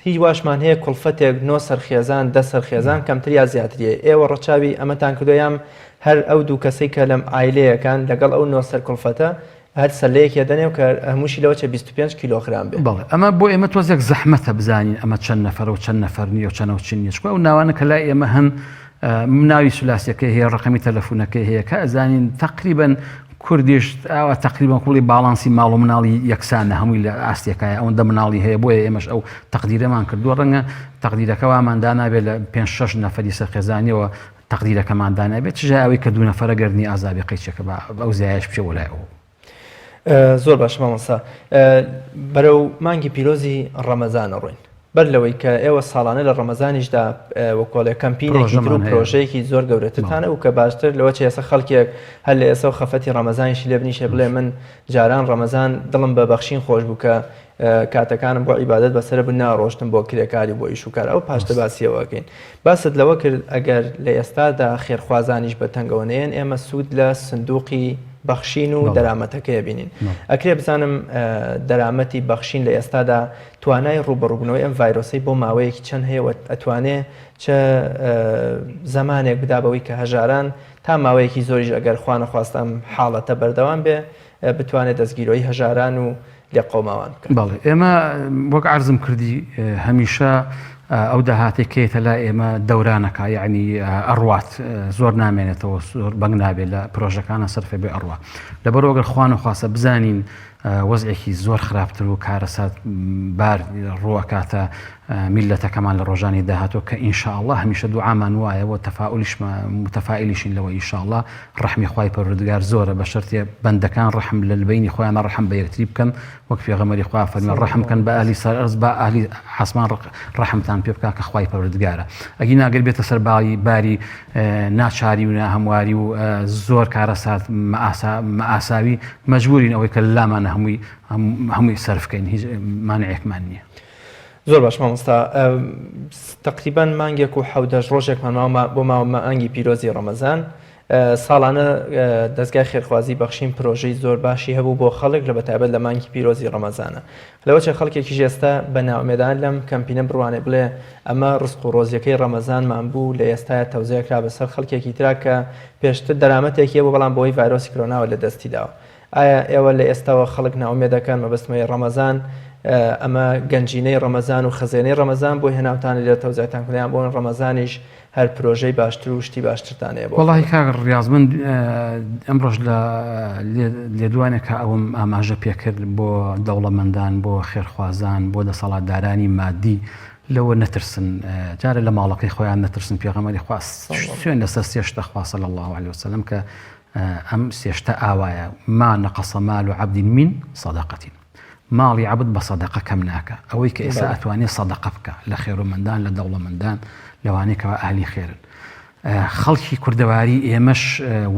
A: هیچ واشمان هەیە کوڵفەتێک نۆ سەر خێزان دە سەر خێزان کەمتر یا زیاتریە ئێوە ڕەچاوی ئەمەتان کردو یام هەر ئەو دوو کەسەی کە لەم عایلەیەکان لەگەڵ ئەو نۆ سەر کوڵفەتە هەر سەلەیەک یەدەنێ و کە هەمووشی لەوە چێ 25 کیلۆغرام بێ.
D: بەڵێ ئەمە بۆ ئێمە تۆزێک زەحمەتە بزانین ئەمە چەند نەفەرە و چەند نەفەر نییە و چەنە و چ نییە چونکە ئەو ناوانە کە لای ئێمە هەن ناوی سولاسیەکەی هەیە ڕقمی تەلەفونەکەی هەیە کە ئەزانین تقریبن کوردیش ئاوا تقریبان کوڵی باڵانسی ماڵ و مناڵی یەکسانە هەمووی لە ئاستێکایە ئەوەندە مناڵی هەیە بۆیە ئێمەش ئەو تەقدیرەمان کردووە ڕەنگە تەقدیرەکە وامان دانابێت لە پێ شەش نەفەری سەرخێزانیەوە تەقدیرەکەمان دانابێت چ جای ئەوەی کە دوو نەفەرە گەردنی ئازابی قەیچەکە با ئەو زیایەش بچێ بۆ لای ئەو.
A: زۆر باشە مامۆستا بەرەو مانگی پیرۆزی ڕەمەزان ئەڕۆین بەر لەوەی کە ئێوە ساڵانە لە ڕەمەزانیشدا وەکۆڵێ کەمپینێکی تر و پرۆژەیەکی زۆر گەورەترتانە و کە باشتر لەوە چێ ئێستا خەڵکێک هەر لە ئێستا و خەفەتی ڕەمەزانیشی لێ بنیشێ بڵێ من جاران ڕەمەزان دڵم بە بەخشین خۆش بوو کە کاتەکانم بۆ عیبادەت بەسەرە بوو ناڕۆشتم بۆ کرێکاری و بۆ ئیش و کار ئەو پاشتە باسی ئەوە ئەکەین باست لەوە کرد ئەگەر لە ئێستادا خێرخوازانیش بە تەنگەوە نەیەن ئێمە سوود لە سندوقی بەخشین و دەرامەتەکەی بینین ئەکرێ بزانم دەرامەتی بەخشین لە ئێستادا توانای ڕووبەڕووبوونەوەی ئەم ڤایرۆسەی بۆ ماوەیەکی چەند هەیە و ئەتوانێ چ زەمانێک بدا بەوەی کە هەژاران تا ماوەیەکی زۆریش ئەگەر خوانەخواستە ئەم حاڵەتە بەردەوام بێ بتوانێت دەستگیرۆی هەژاران و لێقەوماوان بکات.
D: بەڵێ ئێمە وەک عەرزم کردی هەمیشە ئەو داهاتەی کە یەتە لای ئێمە دەورانەکا یەعنی ئەڕوات زۆر نامێنێتەوە زۆر بەنگ نابێت لە پرۆژەکانە سەرفێ بێ ئەڕوا لەبەرەوە گەر خوان و خواستە بزانین وەزعێکی زۆر خراپتر و کارەسات بار ڕوەکاتە میلەتەکەمان لە ڕۆژانی داهاتوە کە ئینشاءله هەمیشە دوعامان وایە و تەفاولیشمە متەفائلیشین لەوە ئینشاءله ڕەحمی خوای پەروەردگار زۆرە بە شەرتێ بەندەکان ڕەحم لە بەینی خۆیانا ڕەحم بە یەکتری بکەن وەک پێغەمبەری خوا فەرمی ڕەحم کەن بە ئەهلی سەر ئەرز با ئەهلی عاسمان ڕەحمتان پێ بکا کە خوای پەروەردگارە ئەگینا گەر بێتە سەر باڵی باری ناچاری و ناهەمواری و زۆر کارەسات مەئاساوی مەجبورین ئەوەی کە لامانە هەمووی هەمووی سەرف کەین هیچ مانعێکمان نییە.
A: زۆر باش مامۆستا تقریبا مانگێک و حەودەش ڕۆژێکمان ماوە بۆ ماوە مانگی پیرۆزی ڕەمەزان. ساڵانە دەزگای خێرخوازی بەخشین پرۆژەی زۆر باشی هەبوو بۆ خەڵک لە بەتایبەت لە مانگی پیرۆزی ڕەمەزانە. لەوەچێ خەڵکێکیش ئێستا بە نائومێدانە لەم کەمپینە بڕوانێ بڵێ ئەمە ڕزق و ڕۆزیەکەی ڕەمەزانمان بوو لە ئێستایا تەوزیع کرا بەسەر خەڵکێکی ترا کە پێشتر دەرامەتێکی هەبوو بەڵام بەهۆی ڤایرۆسی کرۆناوە لە دەستی داوە. ئایا ئێوە لە ئێستاوە خەڵک نائومێد دەکەن مەبەستمە ڕەمەزان ئەمە گەنجینەی ڕەمەزان و خەزێنەی ڕەمەزان بۆ هێناوتانە لێرە تەوزیعتان کردیان بۆ ڕەمەزانیش هەر پرۆژەی باشتر و شتی باشترتان هەیە بۆ
D: وەڵاهی کاک ڕیاز من ئەمڕۆش لە لێدوانێکا ئەوەم ئاماژە پێکرد بۆ دەوڵەمەندان بۆ خێرخوازان بۆ دەسەڵاتدارانی مادی لەوە نەترسن جارە لە ماڵەکەی خۆیان نەترسن پێغەمبەری خوا سوێن لەسەر سێ شتە خوا صلی الله علیه وسلم کە ئەم سێ شتە ئاوایە ما نقص مال عبد من صدقة ماڵی عەبد بە سەدەقە کەم ناکا، ئەوەی کە ئێستا ئەتوانێ سەدەقە بکا لە خێرومەندان، لە دەوڵەمەندان، لەوانەی کەوا ئەهلی خێرن. خەڵکی کوردەواری ئێمەش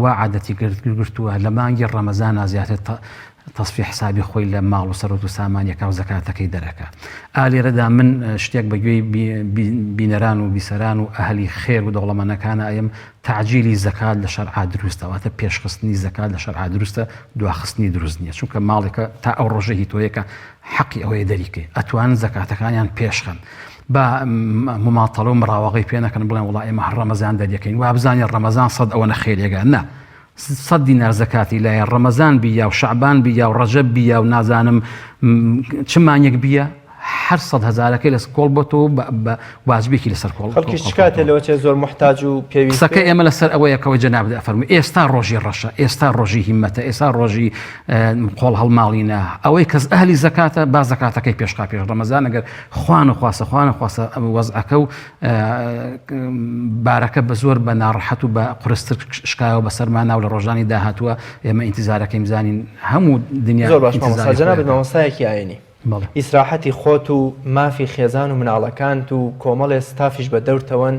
D: وا عادەتی گرتووە لە مانگی ڕەمەزانا زیاتر تەسفی حسابی خۆی لە ماڵ و سەرۆت و سامانیەکە و زەکاتەکەی دەرەکا. ئا لێرەدا من شتێک بە گوێی بینەران و بیسەران و ئەهلی خێر و دەوڵەمەنەکانە ئەیەم تەعجیلی زەکات لە شەرعا دروستە واتە پێشخستنی زەکات لە شەرعا دروستە دواخستنی دروست نییە چونکە ماڵێکە تا ئەو ڕۆژە هی تۆیەکە حەقی ئەوەیە دەریکەی ئەتوانن زەکاتەکانیان پێشخەن با مماتەڵە و مراوەغەی پێ نەکەن بڵێن وڵا ئێمە هەر ڕەمەزان دەریەکەین وابزانین ڕەمەزان سەد ئەوەنە خێرێگە نا سەد دینار زەکاتی لایە ڕەمەزان بی یا و شەعبان بی یا و ڕەجەب بی یا و نازانم چ مانگێک بیە هەر سەد هەزارەکەی لەسەر کۆڵ بۆتەوە بە واجبێکی لەسەر کۆڵ
A: خەڵکیش چ کاتێ لەوە چێ زۆر موحتاج و پێویست
D: قسەکە ئێمە لەسەر ئەوەیە کەەوە جەنابت ئەفەرموو ئێستا ڕۆژی ڕەشە ئێستا ڕۆژی هیمەتە ئێستا ڕۆژی قۆڵ هەڵماڵینە ئەوەی کەس ئەهلی زەکاتە با زەکاتەکەی پێشخا پێش ڕەمەزان ئەگەر خوان و خواسە خوان و خواسە وەزعەکە و بارەکە بە زۆر بە ناڕەحەت و بە قورستر شکایەوە بەسەرمانا و لە ڕۆژانی داهاتووە ئێمە ئینتیزارەکەین بزانین هەموو دنیا
A: زۆر باش مامۆستا جەنابت مامۆستایەکی ئاینی ئیسراحەتی خۆت و مافی خێزان و مناڵەکانت و کۆمەڵێ ستافیش بە دەورتەوەن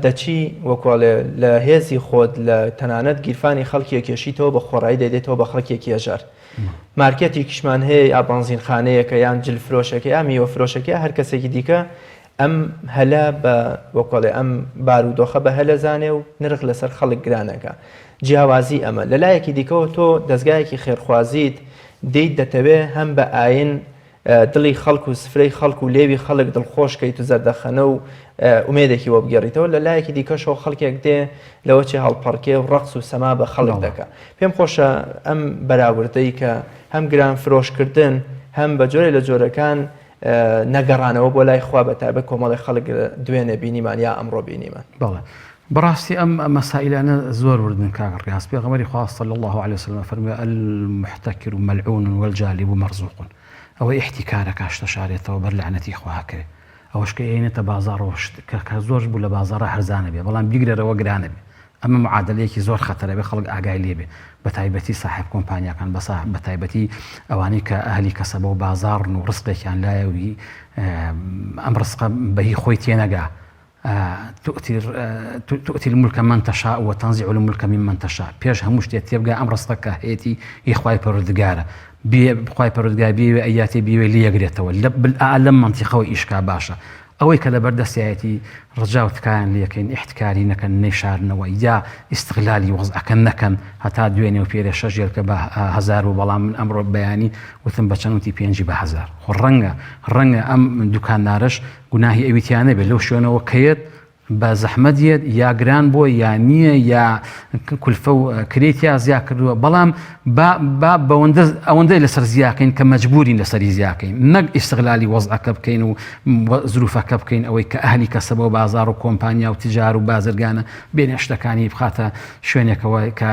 A: دەچی وەکۆڵێ لە هێزی خۆت لە تەنانەت گیرفانی خەڵکی ئەکێشیتەوە بە خۆڕایی دەیدەیتەوە بە خەڵکێکی هەژار مارکێتێکیشمان هەیە یا بەنزینخانەیەکە یان جل فرۆشێکە یا میوە فرۆشێکە یا هەر کەسێکی دیکە ئەم هەلە بە وەکۆڵێ ئەم بارودۆخە بە هەلە زانێ و نرخ لەسەر خەڵک گرانەکە جیاوازی ئەمە لە لایەکی دیکەوە تۆ دەزگایەکی خێرخوازیت دێیت دەتەوێ هەم بە ئاین دڵی خەڵک و سفرەی خەڵک و لێوی خەڵک دڵخۆش کەیت و زەردەخەنە و ئومێدێکی بۆ بگێڕیتەوە لە لایەکی دیکەشەوە خەڵکێک دێ لەوە چێ هەڵپەڕکێ و ڕەقس و سەما بە خەڵک دەکا پێم خۆشە ئەم بەراوردەی کە هەم گران فرۆشکردن هەم بە جۆرێ لە جۆرەکان نەگەڕانەوە بۆ لای خوا بە تایبەت کۆمەڵی خەڵک دوێنێ بینیمان یا ئەمڕۆ بینیمان.
D: بەڵێ بەڕاستی ئەم مەسائیلانە زۆر وردن کاک ڕیاز پێغەمبەری خوا صلی الله علیه وسلم فەرمووی المحتکر ملعون والجالب مرزوق ئەوەی ئیحتیکارەکە شتە شارێتەوە بەر لەعنەتی خوا ئەکەوێ ئەوەش کە ئەیەنێتە بازاڕەوە شت کە کە زۆر بوو لە بازاڕا هەرزانە بێ بەڵام بیگرەرەوە گرانە بێ ئەمە معادەلەیەکی زۆر خەتەرە بێ خەڵک ئاگای لێ بێ بەتایبەتی ساحێب کۆمپانیاکان بە بەتایبەتی ئەوانەی کە ئەهلی کەسەبە و بازاڕن و ڕزقێکیان لایە و ئەم ڕزقە بە هی خۆی تێنەگا تؤتی الملک من تشاء وتنزع الملک ممن تشاء پێش هەموو شتێ تێبگا ئەم ڕزقە کە هەیەتی هی خوای پەروەردگارە بێ خوای پەروەردگار بیەوێ ئەیاتێ بیەوێ لێگرێتەوە لە لەم مەنتیقەوە ئیشکا باشە ئەوەی کە لەبەر دەستیایەتی ڕجا و تکایان لێکەین ئیحتکاری نەکەن نەیشارنەوە یا ئیستغلالی وەزعەکە نەکەن هەتا دوێنێ و پێرێ شەش یەلکە بە هەزار بوو بەڵام من ئەمڕۆ بەیانی وتم بە چەند وتی پێنجی بە هەزار خۆ ڕەنگە ڕەنگە ئەم دوکاندارەش گوناهی ئەوی تیا نەبێت لەو شوێنەوە کەیەت بە زەحمەت یەت یا گران بووە یا نییە یا کولفە و کرێی تیا زیا کردووە بەڵام با با بەوەندە ئەوەندەی لەسەر زیاکەین کە مەجبورین لەسەری زیاکەین نەک ئیستغلالی وەزعەکە بکەین و زروفەکە بکەین ئەوەی کە ئەهلی کەسەبە و بازار و کۆمپانیا و تجار و بازرگانە بێنێ شتەکانی بخاتە شوێنێکەوە کە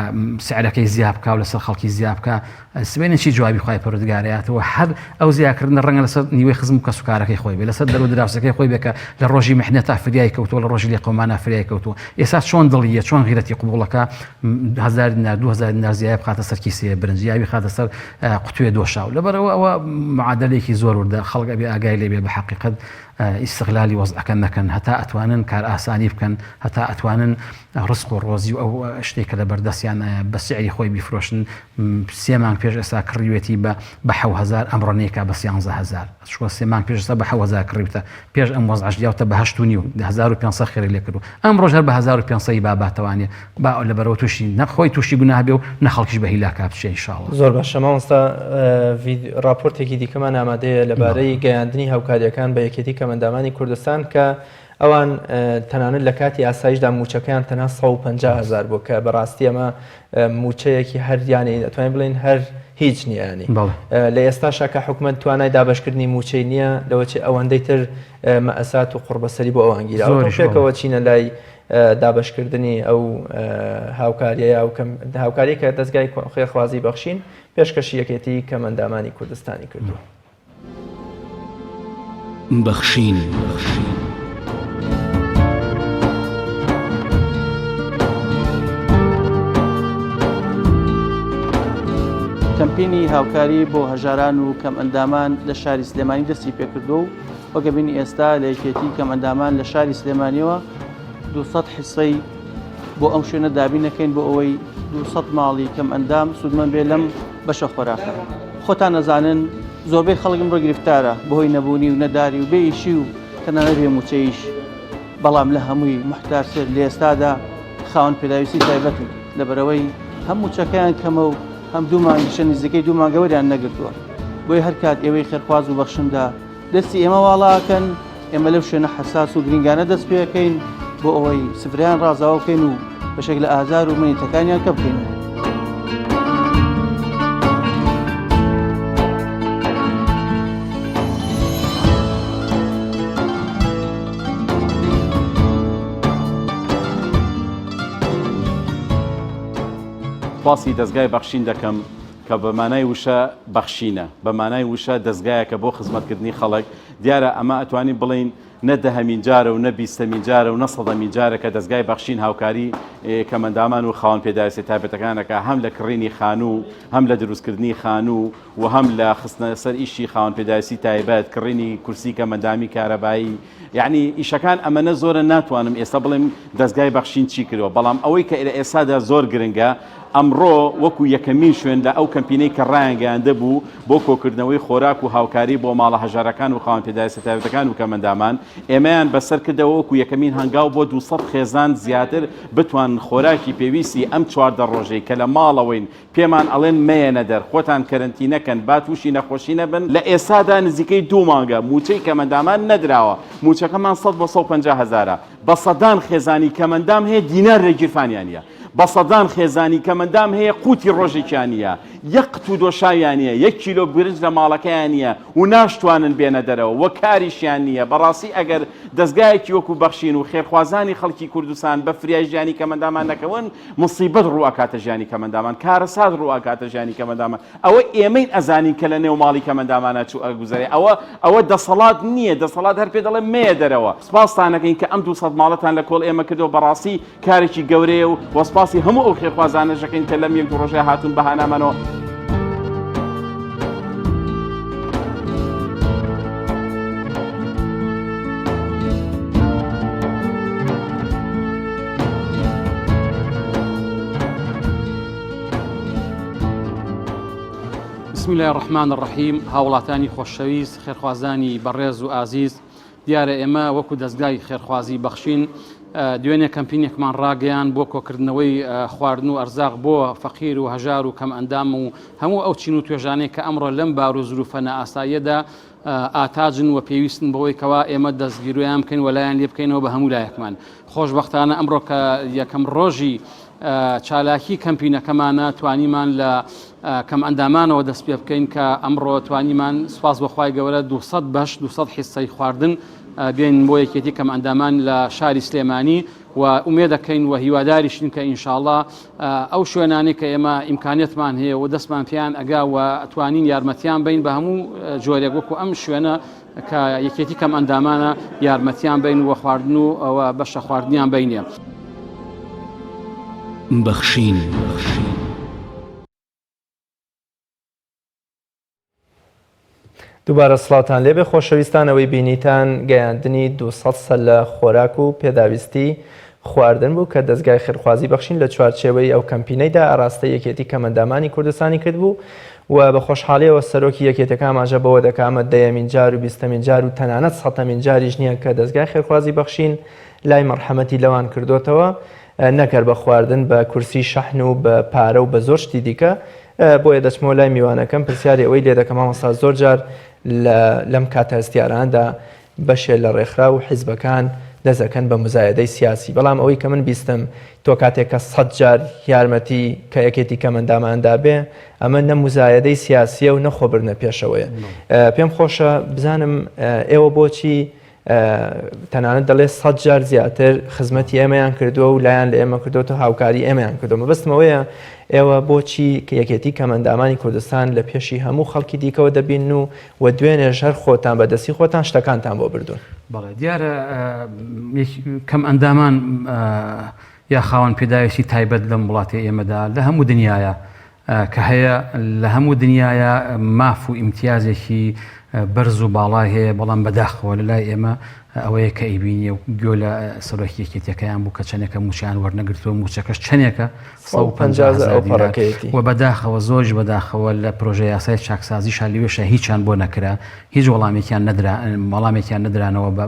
D: سعرەکەی زیا بکا و لەسەر خەڵکی زیا بکا سبەینێ چی جوابی خوای پەروەردگار ئەیاتەوە هەر ئەو زیاکردنە ڕەنگە لەسەر نیوەی خزم و کەسوکارەکەی خۆی بێ لەسەر دەر و دراوسەکەی خۆی بێ کە لە ڕۆژی محنەتا فریای کەوتووە لە ڕۆژی لێقەومانا فریای کەوتووە ئێستا چۆن دڵیە چۆن غیرەتی قبوڵەکە هزار دینار 2000 دینار زیایە بخاتە سەر کیسەیە برنج یا بخاتە سەر قوتوێ دۆشاو لەبەرەوە ئەوە معادلێکی زۆر وردە خەڵک ئەبێ ئاگای لێ بێ بە حەقیقەت. ئیستغلالی وەزعەکە نەکەن، هەتا ئەتوانن کارئاسانی بکەن، هەتا ئەتوانن ڕزق و ڕۆزی و ئەو شتەی کە لە بەردەستیانایە بە سعری خۆی بیفرۆشن، سێ مانگ پێش ئێستا کڕیوێتی بە بە 7000 ئەمڕۆ نەیکا بە 13000 چونکە سێ مانگ پێش ئێستا بە 7000 کڕیوتە پێش ئەم وەزعەش دیاوتە بە هەشت و نیو 1500 خێری لێ کردووە ئەمڕۆش هەر بە 1500 با باتەوانێ با لەبەرەوە تووشی نە خۆی تووشی گوناه بێ و نە خەڵکیش بە هیلاکا بچێ ان شاء اللە.
A: زۆر باشە مامۆستا ڕاپۆرتێکی دیکەمان ئامادەیە لەبارەی گەیاندنی هاوکارییەکان بە یەکێتی کەمئەندامانی کوردستان کە ئەوان تەنانەت لە کاتی ئاسایشدا مووچەکەیان تەنها 150 هەزار بوو کە بەڕاستی ئەمە مووچەیەکی هەر یانی ئەتوانین بڵێین هەر هیچ نییە ینی لە ئێستاشا کە حکومەت توانای دابەشکردنی مووچەی نییە لەوەچێ ئەوەندەی تر مەئسات و قوڕبەسەری بۆ ئەوان گیراوە پێکەوە چینە لای دابەشکردنی ئەو هاوکاریە و هاوکاری کە دەزگای خێرخوازی بەخشین پێشکەشی یەکێتی کەمئەندامانی کوردستانی کردووە.
B: بەخشین.
C: کەمپینی هاوکاری بۆ هەژاران و کەمئەندامان لە شاری سلێمانی دەستی پێکردووە و وەک ئەبینی ئێستا لە یەکێتی کەمئەندامان لە شاری سلێمانیەوە 200 حسەی بۆ ئەم شوێنە دابین نەکەین بۆ ئەوەی 200 ماڵی کەم ئەندام سوودمەند بێ لەم بەشە خۆراکە خۆتان نەزانن زۆربەی خەڵک ئمڕۆ گرفتارە بەهۆی نەبوونی و نەداری و بێئیشی و تەنانەت بێ مووچەیش بەڵام لە هەمووی محتاجتر لە ئێستادا خاوەن پێداویستی تایبەتن لەبەرئەوەی هەم مووچەکەیان کەمە و هەم دوو مانگیشە نزیکەی دوو مانگە وەریان نەگرتووە بۆیە هەر کات ئێوەی خێرخواز و بەخشندە دەستی ئێمە واڵاکەن ئێمە لەو شوێنە حەساس و گرنگانە دەست پێەکەین بۆ ئەوەی سفریان ڕازاوە بکەین و بەشێک لە ئازار و منیتەکانیان کە بکەین.
E: سوپاسی دەزگای بەخشین دەکەم کە بە مانای وشە بەخشینە، بە مانای وشە دەزگایەکە بۆ خزمەتکردنی خەڵک، دیارە ئەمە ئەتوانین بڵێین نە دەهەمین جارە و نە بیستەمین جارە و نە سەدەمین جارە کە دەزگای بەخشین هاوکاری کەمەندامان و خاوەن پێداویستیە تایبەتەکان ئەکا هەم لە کڕینی خانوو هەم لە دروستکردنی خانوو و هەم لە خستنە سەر ئیشی خاوەن پێداویستی تایبەت کڕینی کورسی کەمەندامی کارەبایی یەعنی ئیشەکان ئەمەنە زۆرە ناتوانم ئێستا بڵێم دەزگای بەخشین چی کردوە بەڵام ئەوەی کە لە ئێستادا زۆر گرنگە ئەمڕۆ وەکو یەکەمین شوێن لە ئەو کەمپینەی کە ڕایانگەیاندبوو بۆ کۆکردنەوەی خۆراک و هاوکاری بۆ ماڵە هەژارەکان و خاوەن پێداویستە تایبەتەکان و کەمئەندامان ئێمەیان بەسەر کردەوە وەکو یەکەمین هەنگاو بۆ 200 خێزان زیاتر بتوانن خۆراکی پێویستی ئەم 14 ڕۆژەی کە لە ماڵەوەین پێمان ئەڵێن مەیەنە دەر خۆتان کەرەنتینە کەن با تووشی نەخۆشی نەبن، لە ئێستادا نزیکەی دوو مانگە مووچەی کەمەندامان نەدراوە، مووچەکەمان سەد بۆ 150 هەزارە، بە سەدان خێزانی کەمەندام هەیە دینار لە گیرفانیان نییە، بە سەدان خێزانی کەمەندام هەیە قوتی ڕۆژێکیان نییە، یەک قتوو دۆشاویان نییە، یەک کیلۆ برنج لە ماڵەکەیان نییە و ناشتوانن بێنە دەرەوە و کاریشیان نییە، بەڕاستی ئەگەر دەزگایەکی وەکو بەخشین و خێرخوازانی خەڵکی کوردستان بە فریای ژیانی کەمەندامان نەکەون، موسیبەت ڕوو ئەکاتە ژیانی کەمەندامان، کارەسات ڕوو ئەکاتە ژیانی کەمەندامان، ئەوە ئێمەین ئەزانین کە لە نێو ماڵی کەمەندامانا چوو ئەگوزەرێ، ئەوە ئەوە دەسەڵات نییە، دەسەڵات هەر پێ دەڵێ مەیە دەرەوە. سپاستان ئەکەین کە ئەم 200 ماڵەتان لە کۆڵ ئێمە کردەوە، بەڕاستی کارێکی گەورەیە و وە سپاسی هەموو ئەو خێرخوازانەش ئەکەین کە لەم یەک دوو ڕۆژەیا هاتوون بە هانامانەوە.
F: بسم اللە الرحمن الرحیم هاوڵاتانی خۆشەویست خێرخوازانی بەڕێز و ئازیز دیارە ئێمە وەکو دەستگای خێرخوازی بەخشین دوێنێ کەمپینێکمان ڕاگەیان بۆ کۆکردنەوەی خواردن و ئەرزاق بۆ فەقیر و هەژار و کەم ئەندام و هەموو ئەو چین و توێژانەی کە ئەمڕۆ لەم بار و زروفە نائاساییەدا ئاتاجن و پێویستن بەوەی کەوا ئێمە دەستگیرویان بکەین و لایان لێ بکەینەوە بە هەموو لایەکمان. خۆشبەختانە ئەمڕۆ کە یەکەم ڕۆژی چالاکی کەمپینەکەمانە توانیمان لە کەمئەندامانەوە دەست پێ بکەین کە ئەمڕۆ توانیمان سوپاس بۆ خوای گەورە 200 بەش 200 حیسەی خواردن بێن بۆ یەکێتی کەمئەندامان لە شاری سلێمانی و ئومێدەکەین و هیواداریشین کە ئینشاڵا ئەو شوێنانەی کە ئێمە ئیمکانیەتمان هەیە و دەستمان پێیان ئەگا و ئەتوانین یارمەتیان بین بە هەموو جۆرێک وەکو ئەم شوێنە کە یەکێتی کەم ئەندامانە یارمەتیان بین و خواردن و ئەوە بەشە خواردنیان بینێ.
B: بەخشین.
A: دووبارە سڵاوتان لێبێ خۆشەویستان ئەوەی بینیتان گەیاندنی 200 سەلە خۆراک و پێداویستی خواردن بوو کە دەزگای خێرخوازی بەخشین لە چوارچێوەی ئەو کەمپینەیدا ئاراستەی یەکێتی کەمئەندامانی کوردستانی کردبوو و بە خۆشحاڵیەوە سەرۆکی یەکێتەکە ئاماژە بەوە دەکا ئەمە دەیەمین جار و بیستەمین جار و تەنانەت سەتەمین جاریش نییە کە دەزگای خێرخوازی بەخشین لای مەڕحەمەتی لەوان کردۆتەوە نەک هەر بە خواردن بە کورسی شەحن و بە پارە و بە زۆر شتی دیکە بۆیە دەچمەوە لای میوانەکەم پرسیاری ئەوەی لێ دەکەم مامۆستا زۆر جار لەم کاتە هەستیاراندا بەشێ لە ڕێکخراو و حیزبەکان دەست ئەکەن بە موزایەدەی سیاسی بەڵام ئەوەی کە من بیستم تۆ کاتێک کە سەت جار یارمەتی کە یەکێتی کەمەندامان دابێ ئەمە نە موزایەدەی سیاسیە و نە خۆبردنە پێشەوەیە پێم خۆشە بزانم ئێوە بۆچی تەنانەت دەڵێ سەت جار زیاتر خزمەتی ئێمەیان کردووە و لایان لە ئێمە کردووە هاوکاری ئێمەیان کردووە مەبەستم ئەوەیە ئێوە بۆچی کە یەکێتی کەمەندامانی کوردستان لە پێشی هەموو خەڵکی دیکەوە دەبین و و دوێنێش هەر خۆتان بە دەستی خۆتان شتەکانتان بۆ بردوون.
D: بەڵێ دیارە کەم ئەندامان یا خاوەن پێداویستی تایبەت لەم وڵاتی ئێمەدا لە هەموو دنیاە کە هەیە لە هەموو دنیاە ماف و ئیمتیازێکی بەرز و باڵای هەیە بەڵام بەداخەوە لە لای ئێمە ئەوەیە کە ئەیبینی و گوێ لە سەرۆکی یەکێتیەکەیان بوو کە چەندێکە مووچەیان وەرنەگرتووە مووچەکەش چەندێکە 150 هەزار دینار و بەداخەوە زۆریش بەداخەوە لە پرۆژە یاسای چاکسازیشا لەوێشا هیچیان بۆ نەکرا هیچ وەڵامێکیان نەدرا وەڵامێکیان نەدرانەوە بە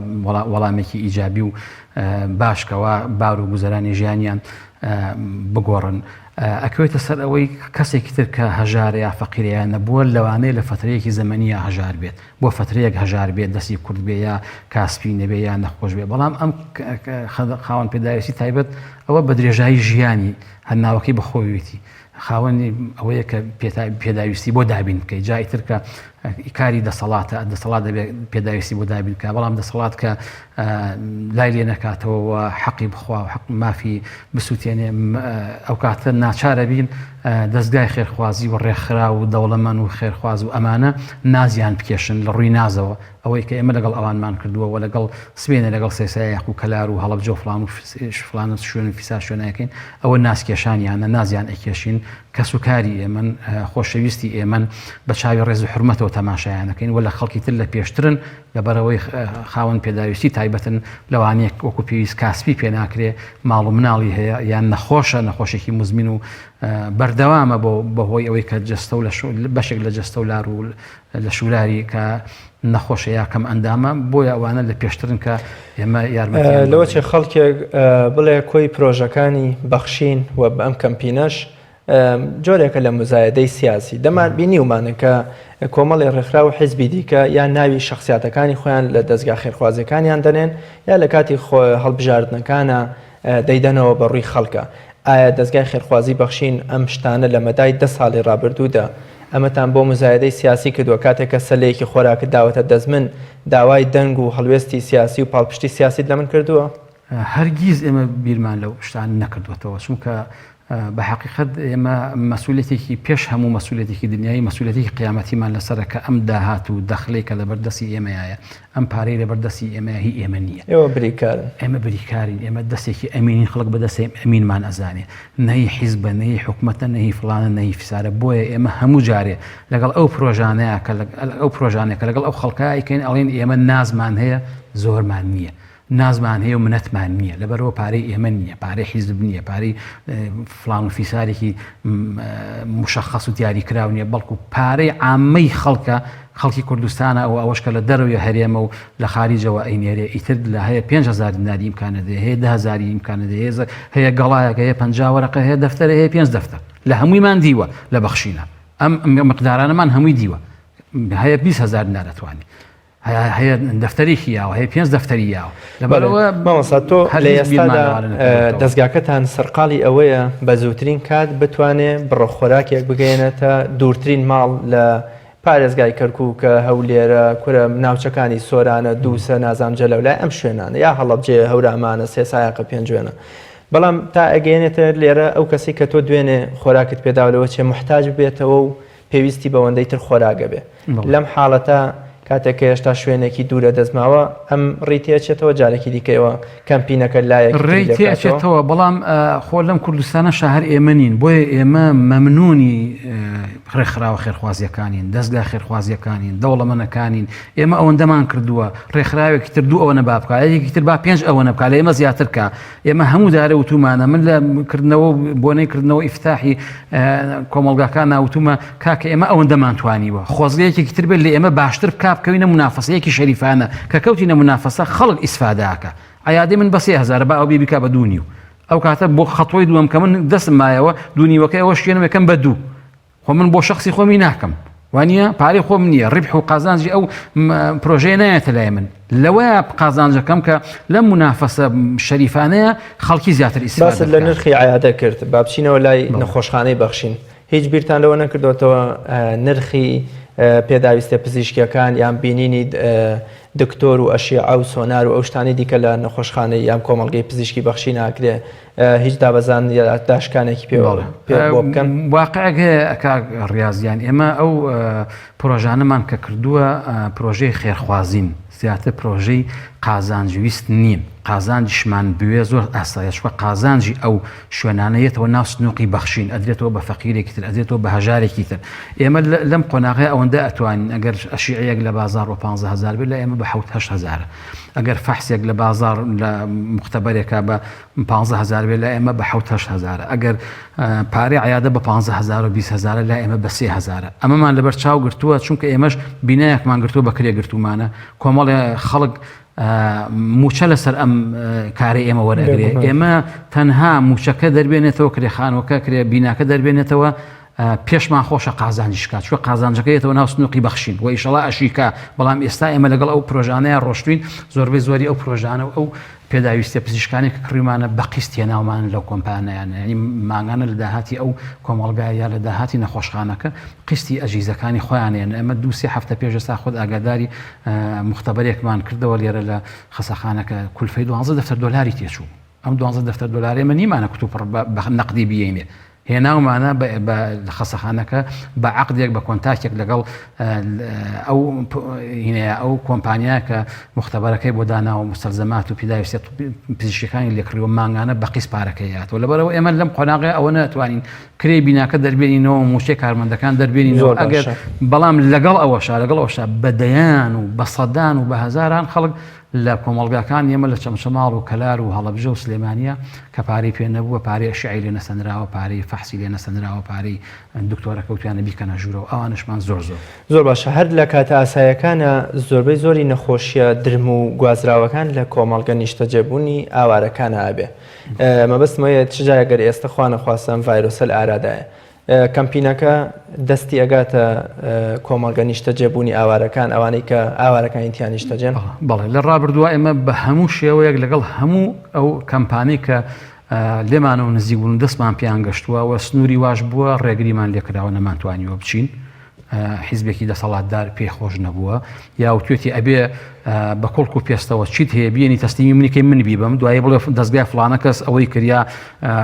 D: وەڵامێکی ئیجابی و باش کەوا بار و گوزەرانی ژیانیان بگۆڕن. ئەکەوێتە سەر ئەوەی کەسێکی تر کە هەژارە یا فەقیرە یا نەبووە لەوانەیە لە فەترەیەکی زەمەنییا هەژار بێت بۆ فەترەیەک هەژار بێت دەستی کورت بێ یا کاسپی نەبێ یا نەخۆش بێ بەڵام ئەم خاوەن پێداویستی تایبەت ئەوە بە درێژایی ژیانی هەر ناوەکەی بەخۆویتی خاوەنی ئەوەیە کە پێداویستی بۆ دابین بکەیت جا ئیتر کە کاری دەسەڵاتە دەسەڵات دەبێت پێداویستی بۆ دابین بکە بەڵام دەسەڵات کە لای لێ نەکاتەوە و حەقی بخوا و حەق مافی بسووتێنێ ئەو کاتە ناچارە بین دەستگای خێرخوازی و ڕێکخرا و دەوڵەمەن و خێرخواز و ئەمانە نازیان بکێشن لە ڕووی نازەوە ئەوەی کە ئێمە لەگەڵ ئەوانمان کردووە و لەگەڵ سبێنێ لەگەڵ سێسایەق و کەلار و هەڵەبجە و فڵان و فڵان و شوێن و فیسار شوێنەکەین ئەوە نازکێشانیانە نازیان ئەکێشین کەسوکاری ئێمەن، خۆشەویستی ئێمەن، بە چاوی ڕێز و حورمەتەوە تەماشایان دەکەین و لە خەڵکی تر لە پێشترن، لەبەرئەوەی خاوەن پێداویستی تایبەتن، لەوانەیە وەکو پێویست کاسپی پێ ناکرێ، ماڵ و مناڵی هەیە یان نەخۆشە، نەخۆشێکی موزمین و بەردەوامە بۆ بەهۆی ئەوەی کە جەستە و بەشێک لە جەستە و لار و لەشولاری کە نەخۆشە یا کەم ئەندامە، بۆیە ئەوانە لە پێشترن کە ئێمە یارمەتیان
A: لەوە چێ خەڵکێک بڵێ کۆی پرۆژەکانی بەخشین و ئەم کەمپینەش جۆرێکە لە مزایدەی سیاسی دەمان بینیومانە کە کۆمەڵی ڕێکخراو و حیزبی دیکە یان ناوی شخصیاتەکانی خۆیان لە دەستگا خێرخوازیەکانیان دەنێن یا لە کاتی هەڵبژاردنەکانە دەیدەنەوە بە ڕووی خەڵکە. ئایا دەزگای خێرخوازی بەخشین ئەم شتانە لە مەدای دە ساڵی ڕابردوودا ئەمەتان بۆ موزایەدەی سیاسی کردووە کاتێک کە سەلەیەکی خۆراکت داوەتە دەست من داوای دەنگ و هەڵوێستی سیاسی و پاڵپشتی سیاسیت لە من کردووە؟
D: هەرگیز ئێمە بیرمان لەو شتانە نەکردووەتەوە چونکە بە حەقیقەت ئێمە مەسئولیەتێکی پێش هەموو مەسئولیەتێکی دنیایی مەسئولیەتێکی قیامەتیمان لەسەرە کە ئەم داهات و دەخلەی کە لەبەر دەستی ئێمەیایە ئەم پارەی لەبەر دەستی ئێمەیە هی ئێمە نییە.
A: ئێوە بریکارن.
D: ئێمە بریکارین، ئێمە دەستێکی ئەمینین خەڵک بە دەستی ئەمینمان ئەزانێ. نە هی حیزبە، نە هی حکومەتە، نە هی فڵانە، نە هی فیسارە. بۆیە ئێمە هەموو جارێ لەگەڵ ئەو پرۆژانەیە کە ئەو پرۆژانەیە کە لەگەڵ ئەو خەڵکە ئەیکەین ئەڵێین ئێمە نازمان هەیە زۆرمان نییە. نازمان هەیە و منەتمان نییە لەبەرئەوە پارەی ئێمە نییە پارەی حیزب نییە پارەی فڵان و فیسارێکی مشخص و دیاریکراو نییە بەڵکو پارەی عامەی خەڵکە خەڵکی کوردستانە ئەو ئەوەش کە لە دەرەوەی هەرێمە و لە خاریجەوە ئەینێرێ ئیتر لە هەیە 5هزار دیناری ئیمکانە دێ هەیە دههزاری ئیمکانە دێ هەیە گەڵایەکە هەیە 50 وەرەقە هەیە دەفتەرە هەیە پێنج دەفتەر لە هەموویمان دیوە لە بەخشینە ئەم مقدارانەمان هەمووی دیوە هەیە 20هزار دینار ئەتوانێ هەیە دەفتەرێکی یاوە هەیە پێنج دەفتەری یاوە
A: لەبەرەوە مامۆستا تۆ لە ئێستادا دەزگاکەتان سەرقاڵی ئەوەیە بە زووترین کات بتوانێ بڕە خۆراکێک بگەیەنێتە دوورترین ماڵ لە پارێزگای کەرکووکە هەولێرە کورە ناوچەکانی سۆرانە دووسە نازام جەلەولای ئەم شوێنانە یا هەڵەبجەیە هەورامانە سێسایەقە پێنجوێنە بەڵام تا ئەگەیەنێتە لێرە ئەو کەسی کە تۆ دوێنێ خۆراکت پێداوە لەوە چێ محتاج ببێتەوە و پێویستی بەوەندەی تر خۆراگە بێ لەم حاڵەتە. کاتێک کە هێشتا شوێنێکی دوورە دەست ماوە ئەم ڕێی تێچێتەوە جارێکی دیکەیەوە کەمپینەکە لایەکی تری
D: ڕێی
A: لێ بکاتەوە؟
D: تێچێتەوە بەڵام خۆ لەم کوردستانەشا هەر ئێمە نین بۆیە ئێمە مەمنونی ڕێکخراوە خێرخوازیەکانین دەزگا خێرخوازیەکانین دەوڵەمەنەکانین ئێمە ئەوەندەمان کردووە ڕێکخراوێکی تر دوو ئەوەنە با بکا یەکێکی تر با پێنج ئەوەنە بکا لە ئێمە زیاتر کا ئێمە هەموو دارە وتومانە من لە کردنەوە بۆنەی کردنەوە ئیفتاحی کۆمەڵگاکان ناوتومە کاکە ئێمە ئەوەندەمان توانیوە خۆزگە یەکێکی تر بێت لە ئێمە باشتر بکا بکەوینە مونافەسەیەکی شەریفانە کە کەوتینە مونافەسە خەڵک ئیسفاداکە عیادەی من بە 3000 با ئەو بێ بیکا بە دوو نیو ئەو کاتە بۆ خەتۆی دووەم کە من دەستم مایەوە دوو نیوەکەی ئەوە شوێنم یەکەم بە دوو خۆ من بۆ شخصی خۆمی ناکەم وانە پارەی خۆم نییە ڕیبح و قازانجی ئەو پرۆژەیە نایەتە لای من لەوەیە قازانجەکەم کە لەم منافەسە شەریفانەیە خەڵکی زیاتر
A: ئیسفادە لە نرخی عیادە کرد با بچینەوە لای نەخۆشخانەی بەخشین هیچ بیرتان لەوە نەکردۆتەوە نرخی پێداویستە پزیشکیەکان یان بینینی دکتۆر و ئەشیعە و سۆنار و ئەو شتانی دیکە لە نەخۆشخانەی یان کۆمەڵگەی پزیشکی بەخشی ناکرێ هیچ دابەزان یا داشکانێکی پێ بۆ بکەن؟
D: واقعێک هەیە کاک ڕیازیان ئێمە ئەو پرۆژانەمان کە کردووە پرۆژەی خێرخوازین زیاتر پرۆژەی قازانج ویست نین قازانجیشمان بوێ زۆر ئاسایە چونکە قازانجی ئەو شوێنانە یەتەوە ناو سنوقی بەخشین ئەدرێتەوە بە فەقیرێکی تر ئەدرێتەوە بە هەژارێکی تر ئێمە لەم قۆناغەیە ئەوەندە ئەتوانین ئەگەر ئەشیعەیەک لە بازاڕ بە 15 هەزار بێت لە ئێمە بە حەوت هەشت هەزارە ئەگەر فەحسێک لە بازاڕ لە مختبەرێکا بە 15 هەزار بێت لە ئێمە بە حەوت هەشت هەزارە ئەگەر پارەی عیادە بە 15 هەزار و 20 هەزارە لای ئێمە بە سێ هەزارە ئەمەمان لەبەر چاو گرتووە چونکە ئێمەش بینایەکمان گرتووە بە کرێ گرتوومانە کۆمەڵێ خەڵک موچە لەسەر ئەم کارەی ئێمە وەرەگرێ ئێمە تەنها موچەکە دەربێنێتەوە کرێخانەکە کرێ بیناکە دەربێنێتەوە پێشمان خۆشە قازانجی شکات چوە قازانجەکە یەتەوە ناو سنوقی بەخشین و ئیشەڵا ئەشیکا بەڵام ئێستا ئێمە لەگەڵ ئەو پرۆژانەیە ڕۆشتوین زۆربەی زۆری ئەو پرۆژانە و ئەو پێداویستیە پزیشکانەی کە کڕیومانە بە قیست هێناومانن لەو کۆمپانیانە یانی مانگانە لە داهاتی ئەو کۆمەڵگا یا لە داهاتی نەخۆشخانەکە قیستی ئەجیزەکانی خۆیان هێن ئێمە دوو سێ هەفتە پێش ئێستا خۆت ئاگاداری مختبەرێکمان کردەوە لێرە لە خەسەخانەکە کولفەی دوانزە دەفتەر دۆلاری تێچوو ئەم دوانزە دەفتەر دۆلارەی ئێمە نیمانە کوتوپڕ بە نەقدی بیەینێ هێناومانە بە خەسەخانەکە بە عەقدێک بە کۆنتاکێک لەگەڵ ئەو هینەیە ئەو کۆمپانیا کە مختبەرەکەی بۆ داناوە مستەلزەمات و پێداویستە پزیشکەکانی لێکڕیوە مانگانە بە قیست پارەکەی هاتووە لەبەرەوە ئێمە لەم قۆناغەیە ئەوە ناتوانین کرێی بیناکە دەربێنینەوە مووچەی کارمەندەکان دەربێنینەوە ئەگەر بەڵام لەگەڵ ئەوەشا لەگەڵ ئەوشا بە دەیان و بە سەدان و بە هەزاران خەڵک لە کۆمەڵگاکانی ئێمە لە چەمچەماڵ و کەلار و هەڵەبجە و سلێمانییە کە پارەی پێ نەبووە، پارەی ئەشیعەی لێ نەسەنراوە، پارەی فەحسی لێ نەسەنراوە، پارەی دکتۆرەکە وتویانە بیکەنە ژوورەوە، ئەوانەشمان زۆر زۆر.
A: زۆر باشە هەر لە کاتە ئاسایەکانا زۆربەی زۆری نەخۆشیە درم و گوازراوەکان لە کۆمەڵگە نیشتەجێبوونی ئاوارەکانا ئەبێ مەبەستم ئەوەیە چ جا گەر ئێستە خوا نەخواستە ئەم ڤایرۆسە لە ئارادایە کەمپینەکە دەستی ئەگاتە کۆمەڵگە نیشتەجێبوونی ئاوارەکان، ئەوانەی کە ئاوارەکانی تیا نیشتەجێن؟
D: بەڵێ، لە ڕابردووا ئێمە بە هەموو شێوەیەک لەگەڵ هەموو ئەو کەمپانەی کە لێمانەوە نزیک بوون و دەستمان پێیان گەشتووە و سنووری واش بووە ڕێگریمان لێکراوە نەمانتوانیوە بچین. حیزبێکی دەسەڵاتدار پێی خۆش نەبووە یا وتوێتی ئەبێ بە کوڵک و پێستەوە چیت هەیە بیێنی تەسلیمی منی کەی من بیبم دوایی بڵێ دەستگای فلانە کەس ئەوەی کرد یا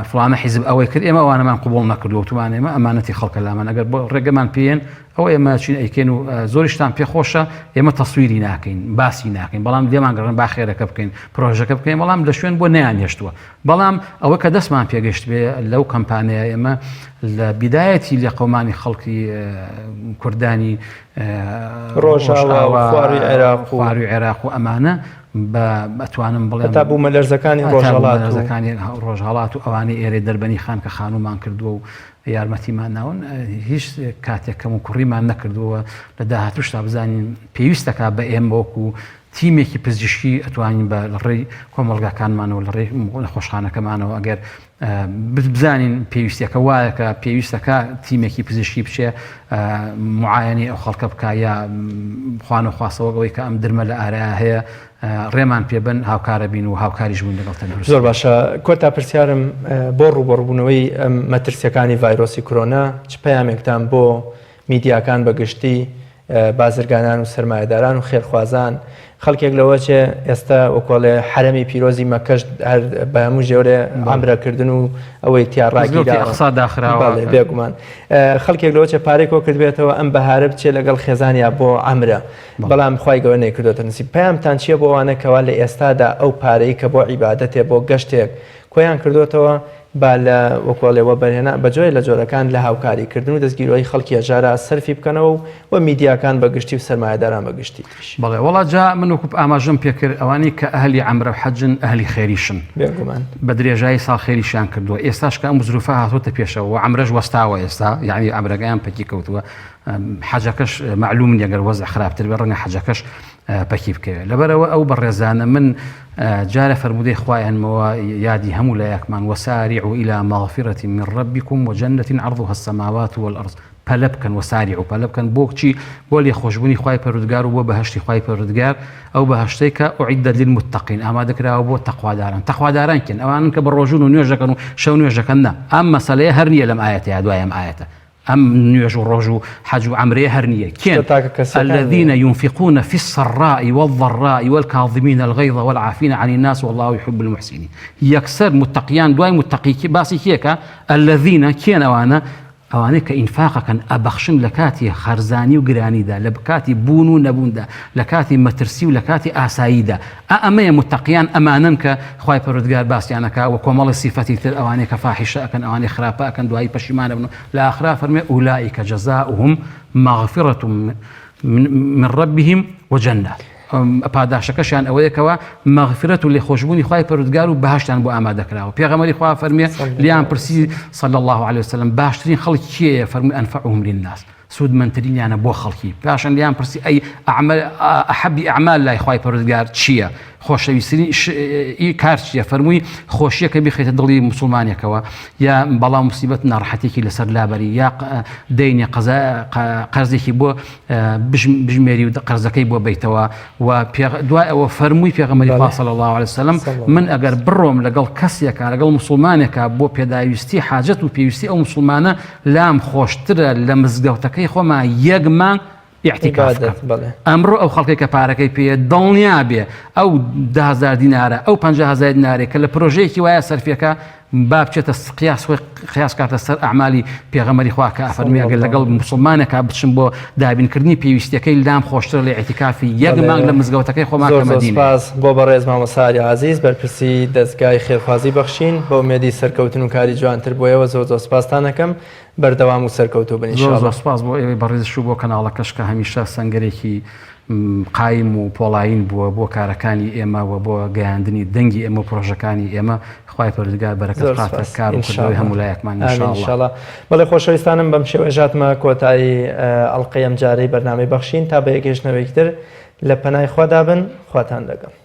D: فلانە حیزب ئەوەی کرد ئێمە ئەوانەمان قبوڵ نەکردووە وتمان ئێمە ئەمانەتی خەڵکە لامان ئەگەر بۆ ڕێگەمان پێێن ئەو ئێمە چین ئەیکەین و زۆریشتان پێخۆشە ئێمە تەسویری ناکەین باسی ناکەین بەڵام لێمان گەڕن با خێرەکە بکەین پرۆژەکە بکەین بەڵام لە شوێن بۆ نیان هێشتووە بەڵام ئەوە کە دەستمان پێگەشت بێ لەو کەمپانەیە ئێمە لە بیدایەتی لێقەومانی خەڵکی کوردانی
A: ڕۆژاوا و خواروی عێراق و
D: خواروی عێراق و ئەمانە بە ئەتوانم بڵێم
A: هەتا بوومەلەرزەکانی ڕۆژهەڵات و
D: بوومەلەرزەکانی ڕۆژهەڵات و ئەوانەی ئێرەی دەربەنی خان کە خانوومان کردووە و یارمەتیمان ناون هیچ کاتێک کەم و کوڕیمان نەکردووە لە داهاتووشتا بزانین پێویستەکە بە ئێمە وەکو تیمێکی پزیشکی ئەتوانین بە لە ڕێی کۆمەڵگاکانمانەوە لە ڕێی نەخۆشخانەکەمانەوە ئەگەر بزانین پێویستەکە وایە کە پێویستەکە تیمێکی پزیشکی بچێ معاەنی ئەو خەڵکە بکە یا خوان و خواستەوە ئەوەی کە ئەم درمە لە ئارا هەیە ڕێمان پێبن هاوکارە بین و هاوکاریش بوون لەگەڵ تەندروست
A: زۆر باشە کۆتا پرسیارم بۆ ڕووبەڕووبوونەوەی مەترسیەکانی ڤایرۆسی کرۆنا چ پەیامێکتان بۆ میدیاکان بە گشتی. بازرگانان و سەرمایەداران و خێرخوازان خەڵکێک لەوە چێ ئێستا وەکۆڵێ حەرەمی پیرۆزی مەکەش هەر بە هەموو ژێورێ عەمرەکردن و ئەوەی تیا
D: مزگەوتی ئەقسا داخراوە.
A: بەڵێ بێگومان خەڵکێک لەوە چێ پارەی کۆ کردبێتەوە ئەم بەهارە بچێ لەگەڵ خێزانیا بۆ عەمرە بەڵام خوای گەورە نەیکردۆتە نسیب پەیامتان چیە بۆ ئەوانە کەوا لە ئێستادا ئەو پارەی کە بۆ عیبادەتێ بۆ گەشتێک کۆیان کردۆتەوە با لە وەکو ئەڵێ وەبەرهێنان بە جۆرێ لە جۆرەکان لە هاوکاری کردن و دەستگیرۆیی خەڵکی هەژارا سەرفی بکەنەوە و و میدیاکان بە گشتی و سەرمایەداران بە گشتی تریش.
D: بەڵێ وەڵا جا من وەکو ئاماژەم پێ کرد ئەوانەی کە ئەهلی عەمرە و حەجن ئەهلی خێریشن
A: بێگومان.
D: بە درێژایی ساڵ خێریشیان کردووە ئێستاش کە ئەم زروفە هاتۆتە پێشەوە و عەمرەش وەستاوە ئێستا یعنی عەمرەکەیان پەکی کەوتووە حەجەکەش مەعلوم نییە گەر وەزع خراپتر بێ ڕەنگە حەجەکەش پەکی بکەوێت لەبەرەوە ئەو بەڕێزانە من جارە فەرموودەی خوا ئەهێنمەوە یادی هەموو لایەکمان وسارعوا الی مغفرة من ربکم وجنة عرضها السماوات والارض پەلە بکەن وسارعوا پەلە بکەن بۆ چی بۆ لێخۆشبوونی خوای پەروەردگار و بۆ بەهەشتی خوای پەروەردگار ئەو بەهەشتەی کە اعدت للمتقین ئامادەکراوە بۆ تەقواداران تەقواداران کێن ئەوانن کە بە ڕۆژوون و نوێژ دەکەن و شەو نوێژ دەکەن نا ئەم مەسەلەیە هەر نییە لەم ئایەتەیە دوای ئەم ئایەتە ئەم نوێژ و ڕۆژ و حەج و عەمرەیە هەر نییە کێن؟ الذین ينفقون في السراء والضراء والكاظمین الغیظ والعافین عن الناس والله يحب المحسنین یەکسەر متقیان دوای متقی باسی کێکە الذین کێن ئەوانە ئەوانەی کە ئینفاقەکەن ئەبەخشن لە کاتی خەرزانی و گرانیدا لە کاتی بوون و نەبووندا لە کاتی مەترسی و لە کاتی ئاساییدا ئا ئەمەیە متەقیان ئەمانەن کە خوای پەروەردگار باسیان ئەکا وە کۆمەڵی سیفەتی تر ئەوانەی کە فاحیشە ئەکەن ئەوانەی خراپە ئەکەن دوایی پەشیمان ئەبن و لە ئاخرا فەرمێ اولئک جزاؤهم مغفرة من ربهم وجنة پاداشەکەشیان ئەوەیە کەوا مەغفرەت و لێخۆشبوونی خوای پەروەردگار و بەهەشتیان بۆ ئامادە کراوە پێغەمبەری خوا فەرمێ لیان پرسی صلی الله علیه وسلم باشترین خەڵک کێیە فەرمووی انفعهم للناس سوودمەندترینیانە بۆ خەڵکی پاشان لێیان پرسی ئەی ئەحەبی ئەعمال لای خوای پەروەردگار چییە خۆشەویسترین ئی کار چییە فەرمووی خۆشیەکە بخەیتە دڵی مسلمانێکەوە یا بەڵام مصیبەت ناڕەحەتێکی لەسەر لابەری یا دەینێ قەرزێکی بۆ بژمێری و قەرزەکەی بۆ بیتەوە و دوای ئەوە فەرمووی پێغەمبەری خوا صلی الله علیه وسلم من ئەگەر بڕۆم لەگەڵ کەسێکا لەگەڵ مسلمانێکا بۆ پێداویستی حاجەت و پێویستی ئەو مسلمانە لام خۆشترە لە مزگەوتەکەی خۆما یەک مانگ ئیعتیکاف بکەم. ئەمڕۆ ئەو خەڵکەی کە پارەکەی پێیە دڵنیا بێ ئەو 10000 دینارە ئەو 50000 دینارێک کە لە پرۆژەیەکی وایە سەرفیەکە با بچێتە قیاس خۆی قیاس کاتە سەر ئەعمالی پێغەمبەری خوا کە ئەفەرمی ئەگەر لەگەڵ مسلمانێکا بچم بۆ دابینکردنی پێویستیەکەی لام خۆشترە لە ئیعتیکافی یەک مانگ لە مزگەوتەکەی خۆمان
A: کە مەدینەیە. زۆر زۆر سوپاس بۆ بەڕێز مامۆستا ئاری عەزیز بەرپرسی دەزگای خێرخوازی بەخشین بە ئومێدی سەرکەوتن و کاری جوانتر بۆ ئێوە زۆر زۆر سوپاستان ئەکەم بەردەوام و سەرکەوتوو بن ان شاء
D: زۆر زۆر سوپاس بۆ ئێوەی بەڕێزش و بۆ کەناڵەکەش کە هەمیشە سەنگەرێکی قایم و پۆڵایین بووە بۆ کارەکانی ئێمە و بۆ گەیاندنی دەنگی ئێمە و پرۆژەکانی ئێمە خوای پەروەردگار بەرەکەت
A: زۆر
D: بخاتە
A: سوپاس
D: کار و
A: ان شاء
D: کردەوەی
A: اللە
D: هەموو لایەکمان ان
A: آمین
D: شاء
A: ان
D: اللە.
A: شاء اللە بەڵێ خۆشەویستانم بەم شێوەیەش هاتمە کۆتایی ئەڵقەی ئەمجارەی بەرنامەی بەخشین تا بەیەکگەیشتنەوەیەکی تر لە پەنای خوادا بن خواتان لەگەڵ.